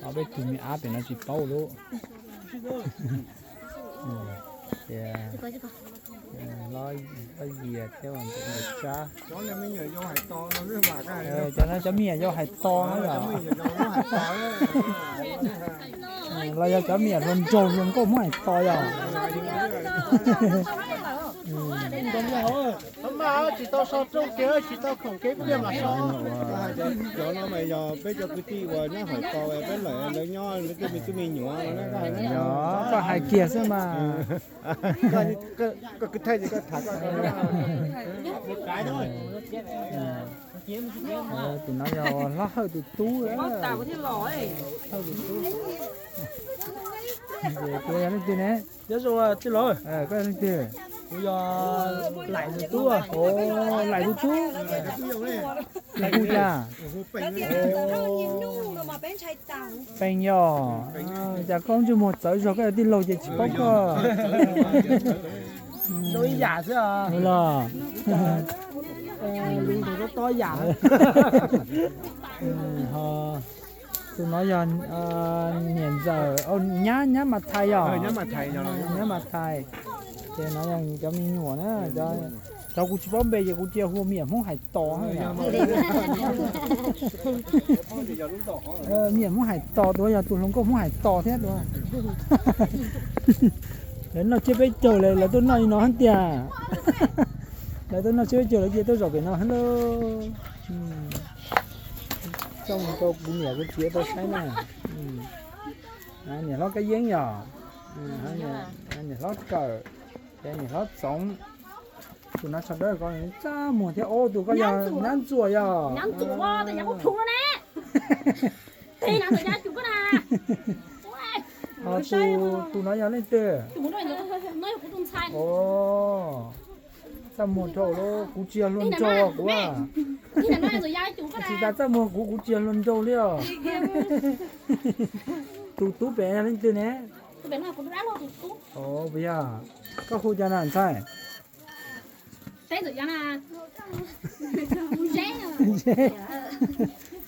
Ob peb tug me ab pem no tsis paub lub. Ces Hlob Yias thiab Nkauj Tsab. Cov no cov me nyuam yaus hais tos na yom? Los yog cov me nyuam hluas nraug hluas nkauj muab hais tos yom? Tsis tau so rooj kev, tsis tau khoom kev, kuv tias mam so. Cov no mas yog peb cov kwv tij uas nyob hauv tau peb lawm, lawv nyob lawv tej me tub me nyuam no. Yog koj hais kiag xwb mas. Koj kwv tij ces koj tham koj. Tus no yog hlob Hawj tus tub. Hawj tus tub. Ces kuv yog leej twg ne? Nyob zoo tij laug. Koj yog leej twg? Kuv yog Laim tus tub. Laim tus tub. Hu cas? Pees yog. Cas koj ntsej muag txawv zog, koj yog tij laug ces tsis paub koj. Zoo ib yam xwb los. Tob yam. Tus no yog niam ntxawm, nyab, nyab Mas Thais yog? Nyab Mas Thais. Ces no yog cov me nyuam na. Cov kuv tsis paub npe ces kuv cia hu me nyuam Hmoob Hais Tos. Me nyuam Hmoob Hais Tos, tus yog tus hluas nkauj Hmoob Hais Tos thiab tus. Lawv noj tsiab peb caug lawm, lawv tuaj noj li no thiab tiag. Lawv tuaj noj tsiab peb caug lawv cia tuaj zaum pem no thiab lauj. Coj mus rau kuv niam kuv txiv tau saib na. Niam hlob Kab Yeeb yog, niam hlob Kawm, ces niam hlob Txoov. Tus no tsho dawb ko txaj muag thiab. Ob, tus ko yog Nyab Ntxuam yog? Tus no yog leej twg? Txaj muag dhau lawm, kuv tsis yog hluas nraug kuv. Tsis tas txaj muag kuv, kuv tsis yog hluas nraug li os. Tus tub pem yog leej twg ne? Puas yog? Koj hu cas na ntxhais?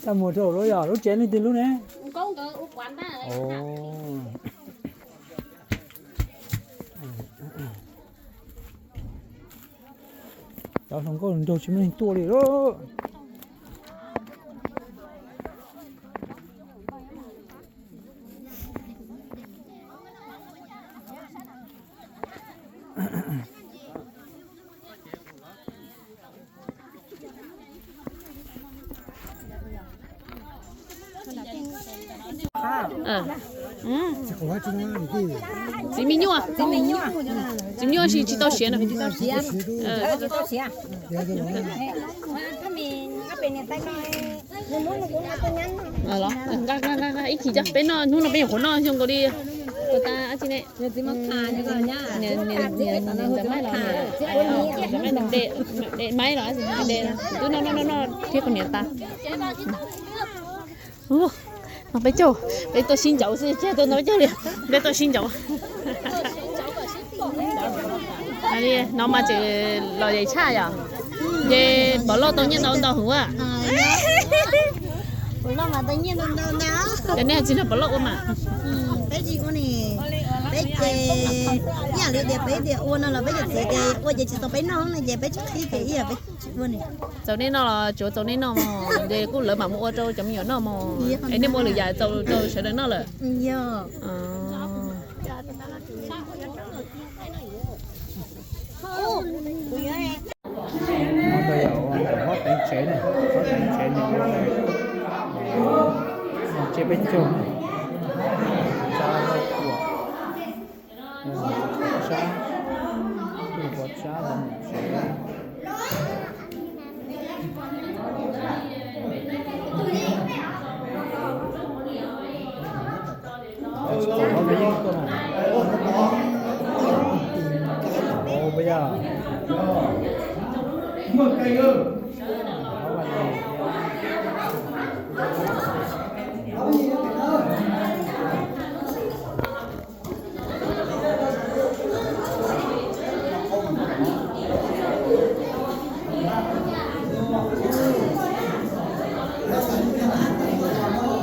Txaj muag dhau lawm yog, lub tsev leej twg lub ne? Cov hluas nkauj hluas nraug tsis muaj neeg tuaj li lauj. Txiv me nyuam, txiv me nyuam tsis tau siav no. Ib chim coj peb noj, hnub no peb nyuam qhuav noj xyoo nkaus li. Ua tas ab tsi ne? De maib los twb noj noj noj noj thiab kuv niam tas. No peb caug, peb tuaj sib ncaus xwb, tsis tuaj ntaus peb caug li, peb tuaj sib ncaus. No mas tseem lom zem tshaj yom. Ces Pov Lauj tau nyiaj ntau ntau hwv a. Cov nej tsis nrog Pov Lauj ua mas. Peb tsis ua ne, peb ces ib yam li tias peb tias ua no los peb cov txiv tias ua ces tsis tau peb noj no ces peb tsis qhib ces ib yam peb tsis ua ne. Txaus nej noj los tsuav txaus nej noj mog, ces kuj lawv mam mus ua rau cov me nyuam noj mog. Es nej muaj lwm yam txaus rau sawv daws noj lawm? Yog. Hlob teev tsev ne, hlob teev tsev ne, tsiab peb caug, tsab lauj kuam, tsab, tsab los mus tsev.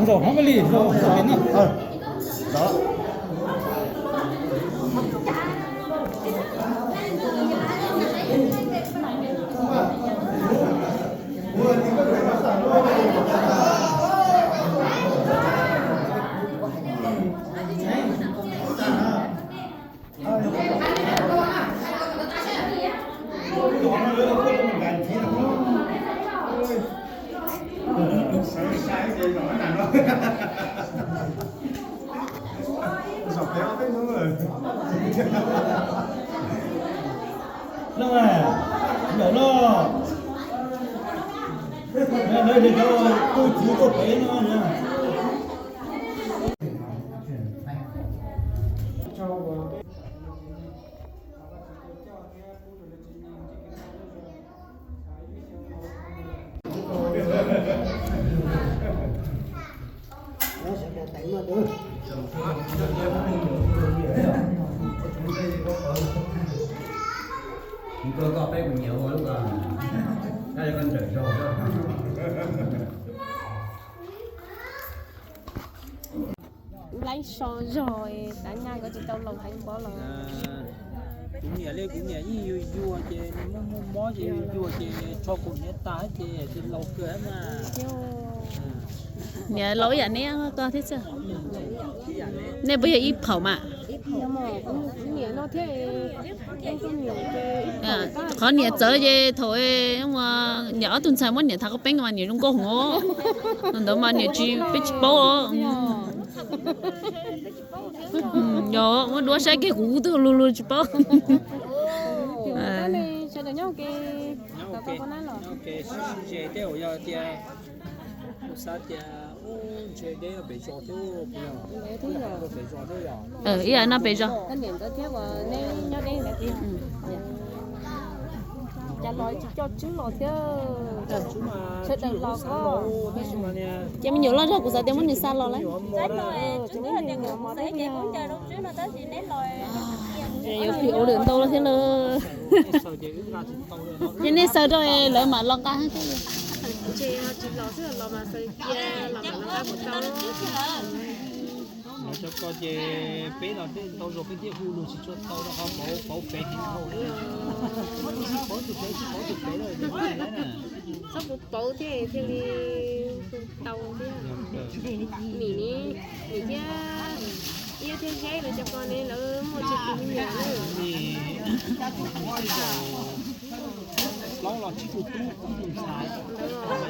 Zaum hov li, zaum zaum na. Zaum peb ob peb hnub lawm. No, ntawm no, lawv cov tus txiv tuaj pem no na. Koj peb kuv nyiam ua lub ko, koj nrawm zog. Laib so zog, tav nyaj ko tsis tau laus heev pob los. Kuv niam li kuv niam yeej yuag yuag ces nws muaj muaj mob ces yuag yuag ces tsho kaus hniav tas ces tsis laus kawg mas. Niam laus ib yam neb ko thiab xwb. Nej puas yog ib phaum mas? Qhov niam txawv ces thaum niam ob tug ntxhais muab niam tham qhov peeb mas niam zoo nkauj heev os. Ntawd mas niam tsis, peb tsis paub os. Yog muab duab saib kiag kuv twb luag luag tsis paub. Ib yam no pem zos. Ces me nyuam loj zog kuv xav tias muab nws xa los lawm. Yuav phim ua lwm ntau los thiab lawm. Ces nej xaws rau lawv mam los nqa thiab. Lawv cov ko ces peb los tej ntau zaus peb thiaj hu lus tsis tshua tau rau qhov pauv pauv fev heev dhau. Tsis pauv tus fev tsis pauv tus fev lawm. Txhob pauv pauv thiaj thiaj li hu tau thiab. Nim, nim thiab, iab thiab zeb lawv cov ko ne lawv muaj tsib tus me nyuam na. Plaub los tsib tus tub ib tus ntxhais,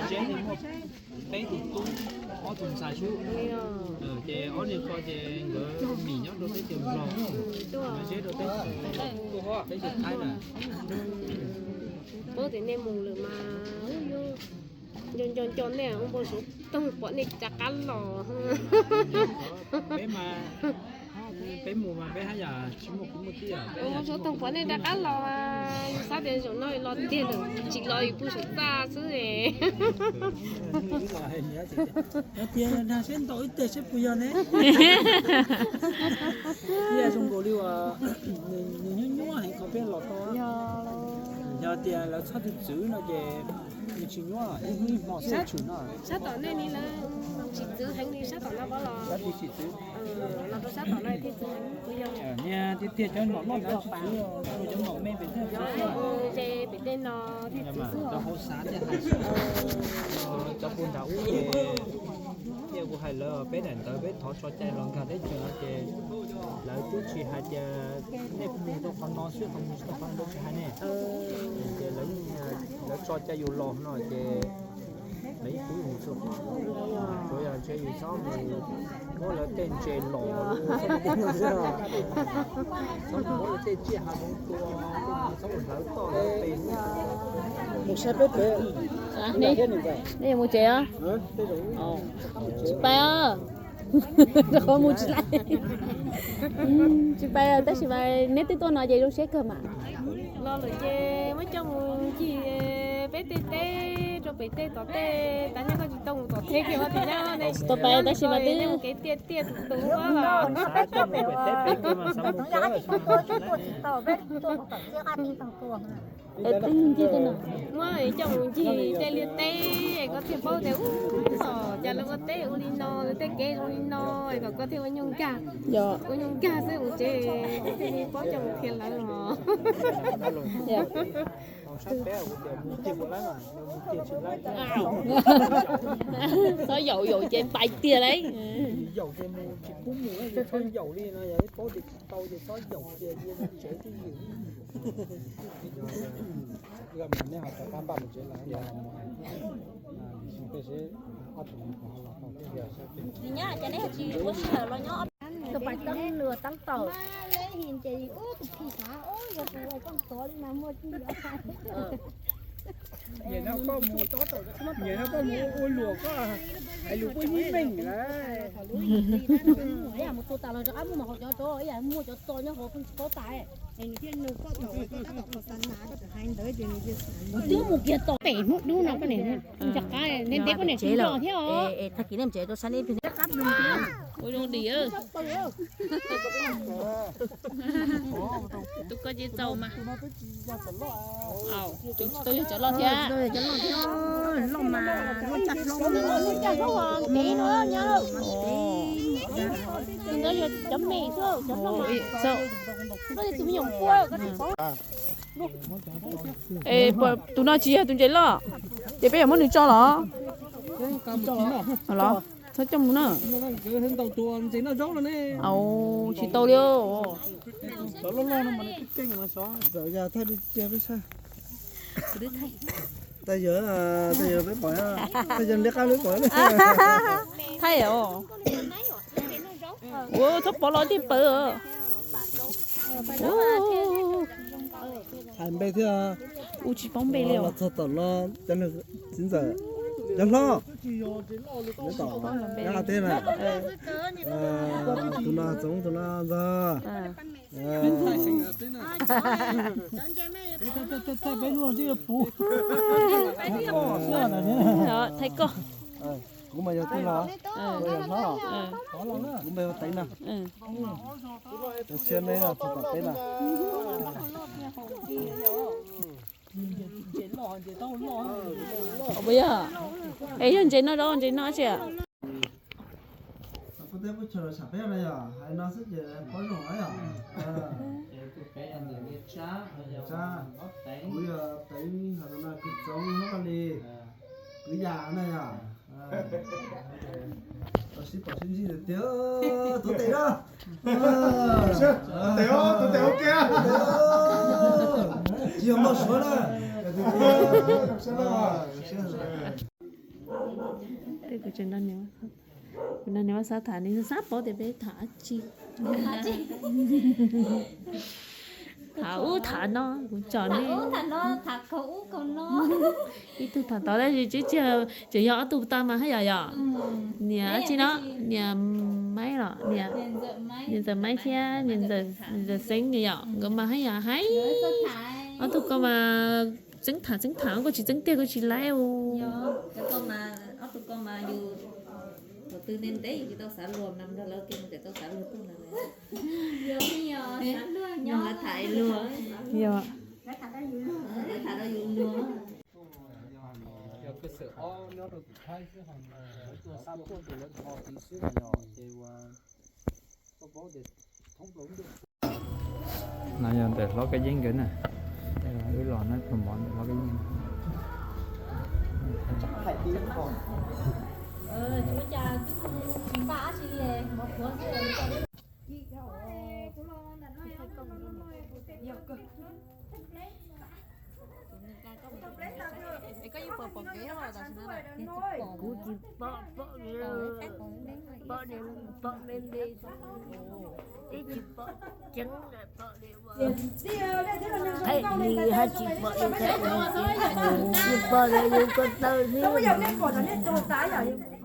zeb muaj peb tus tub ob tus ntxhais xwb. Ces ob niag ko ces nkawd nim nyob rau teb chaws Nplog, zeb rau teb chaws Thaib na. Paub tias nej mus lawm mas nco nco nco nej ua npau suav toog pom nej rov qab los. Peb mas, peb mus mas peb haj yam tsis muaj kwv muaj tij. Ua npau suav toog pom nej rov qab los, yus xav tias zaum no los tiag lawm tsis los yus pw saum txaj xwb. Yog tias dag seb ntaus ib teg seb puas yog ne. Ib yam zoo nkaus li uas nws nyuaj nyuaj heev qhov peb los tau. Yog tias lawv txhob txwv txwv no ces nws tsis nyuaj, ib hmo xwb tshwm no. Sab tom nej li lawv tsis txwv heev li sab tom no los? Sab tid tsis txwv. Niag tiag tiag cov nom loj ntawd tsis txwv, cov nom me pem tej no thiaj txwv xwb. Cov hauv xav thiaj hais xwb. Cov puag nram ub ces tias kuv hais lawv peb daim ntawv peb thov tso cai los nkag teb chaws no ces lawv twb tsis hais tias nej mus rau qhov no xwb, qhov mus tsis tau qhov no tsis hais ne. Ces lawv tso cai yus los no ces lawv ib pub yus mus txhua qhov. Tsuas yog ntshe yus txhob mus muab lawv tej ntses los, txhob mus muab lawv tej tsiaj hav zoov tua, txhob mus hlawv toj lawv pes. Mus saib peb pem. Nej yuav mus tsev os? Tsis pais os. Qhov mus tsis lais. Tsis pais os, tab sis mas neb twb tuaj no ces zoo siab kawg mas. Los lawm ces muab coj mus ncig peb tej teb rau pem tej tom tej, tav nyab koj tsis tau mus tom teb kiag ua tim nyab ne. Tsis tau pais tab sis mas twb mus kev tiaj tiaj tus tus. Muab coj mus ncig tej liaj teb, koj thiaj paub tias ub, cas lawv ua teb ua li no, lawv tej kev zoo li no, kom koj thiaj ua nyuj nkag. Ua nyuj nkag xwb mus tsev, thiaj li paub coj mus qhia lawv os. Txhob yaum yaum ces pais tiag lauj. Yaum ces mus, tsis pub mus, txhob yaum li no, yog paub tias tsis tau ces txhob yaum, cia li mus tsev twj ywm. Nej ho rov qab npaj mus tsev lawm, peb seb ob tug nws puas ho los tau thiab. Tus pais teeb nws teeb tau. Nim no koj mus ua luam koj hais lus kuj ib meej lawm. Mus tua tas los rov qab muaj mas qhov cov rov ib yam muaj cov txo nyob hauv pheej tsis paub tas. Twb mus kiag tom pem hnub dub no koj niam, nco qab ntev ntev koj niam tsis nco thiab os. Ua zoo dim. Tus koj ces txaus mas. Tau yog cov loj thiab. Loj mas loj caj hlob. Loj caj hlob ntev no nyob. Tus ntawd yog cov me xwb, cov loj mas. Koj tus me nyuam pua koj tsis paub. Es tus no tsis yog tus ntses loj, ces peb yuav muab nws tso los? Los txhob coj mus na. Tsis tau li. Thaij os. Ua txhob pov los tej pawv. Hais npe thiab. Ua tsis paub npe li os. Txog tom no cov txiv ntxawm, cov hlob, tom nyob teb na. Tus no Txoov, tus no Ntxawg. Thaij koj. Kuv mas yog tij laug, yog hlob, kuv mas yog Teev na. Tus tshiab neb txog tom peb na. Es yog ntses no, ntses no tsi. Peb teb peb chaw los sam peb no yog hais no xwb ces paub zoo na yog. Kuv yog Teev, ho tus no kwv Txoov hlob Paj Lis, kwv Yam na yog. Tau sib pom sib ntsib tiag tiag, tuav tes na. Tes, tuav tes ua ke. Tsis yog npau suav na. Kuv nrog niam Vaj Xab tham, nws xav paub tias peb tham dab tsi. Tham ub tham no, kuv tsom nej. Ib tug tham tod tab sis tsis tsis tseem yog ob tug tag mas haj yam yom. Niam dab tsi no, niam Maib los, niam Ntxawm Maib thiab niam Ntxawm Xeeb yom, nkawd mas haj yam hais. Ob tug ko mas txeeb tham txeeb tham, koj tsis txeeb tiag koj tsis laib u. Thaum twg ntev ntev yus tsis tau xav luag no nrog lawv ke mus tau xav luag tuaj no. Yog tham luag, lawv tham rau yus luag. Yog koj xwm ob nyob rau tim Thaib xwb ho, lawv tuaj sab tuaj ces lawv tho tid xwb yog ces ua koj paub tias thoob plaws. No yog ntawm hlob Kab Yeeb nkawd na. Wb los na, tus mov ntawm hlob Kab Yeeb. Kuv tsis pom, pom li, pom li, pom me me, twb tsis pom tseeb, pom li. Thaij li haj tsis pom li, thaij li tsis pom li, yus ko taw xwb.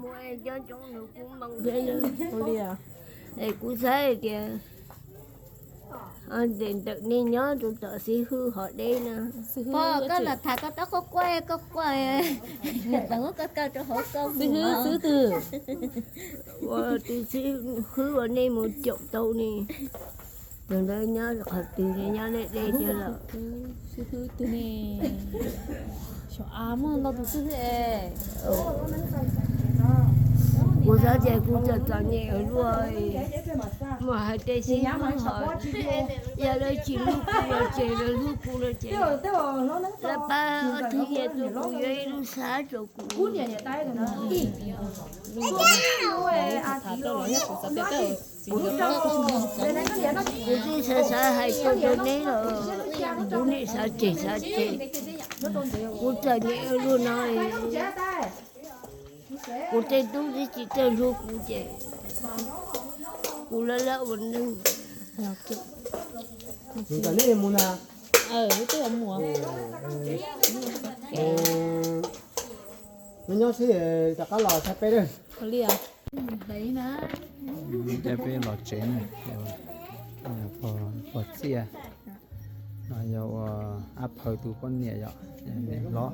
Muaj coob coob nws kuj moo thiab. Es kuv saib tias ntawm nej nyob tus tom xib hwb hov deb na. Pog, koj los tham koj tab quaj quaj koj quaj, tau koj kaw rau hauv koj xib hwb xwb twg. Ua tus xib hwb uas nej mus caum tau ne, tus ntawd nyob qhov twg ne, nyob deb deb thiab los? Xib hwb twg ne? Xyov av muaj ntau tus xib hwb es. Kuv xav tias kuv txom txom nyem ua luaj, mas hais tias xib hwb ho, yog lawv tsis hlub kuv los ces lawv hlub kuv no ces lawv pab ob tug nyiam rau kuv, yuav ib lub xab rau kuv. Kuv twb xav xav hais rau neb los kuv nim xav tseg xav tseg. Kuv txom nyem ua luaj no, kuv tej tub twb tsis tau hlub kuv ces kuv lawv lawv ua neej. Nyob nyob xwb, rov qab los tshaj peb. Ces peb los tsev na, pog Txiaj no yog ua Ab Phaw tus poj niam yom, niam hlob.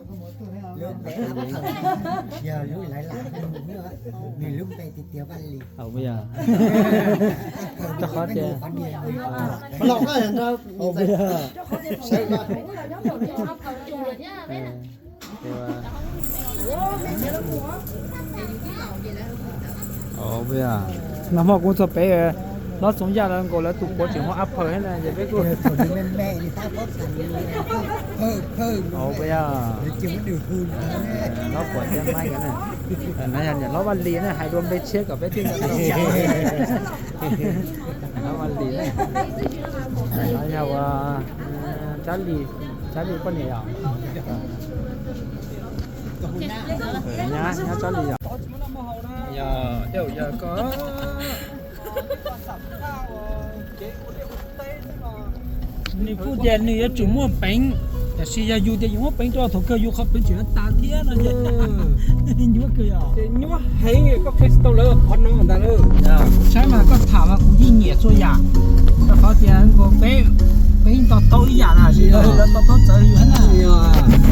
Rau qhov tias, nag hmo kuv txog pem Hlob Txoov Yaj lawv nkaus lawv tus puav tseem hu Ab Phaw thiab na, ces peb kuj, yog, Hlob Puam Tiaj Maib na, no yog niam hlob Vaj Lis na, hais dua npe tshiab kom peb thiaj, Vaj Lis na, no yog ua Tsab Lis, Tsab Lis poj niam yom. Nyab, nyab Tsab Lis yom. Yog, yog koj. Nws kuj tias nws yuav tsum muaj peev, tiam sis yog yus tias yus muab peev rau thaum kawg yus qhov peev tsum yuav tas thiab no. Nyuaj kawg yog. Nyuaj heev, koj qhia tsis tau lawv qhov no ntag lauj. Saib mas koj tham mas kuv yeej nyiam txhua yam, rau qhov tias nkaus peb, peb yeej to taub ib yam na, tsis yog lawv to taub txawv yus thiab na.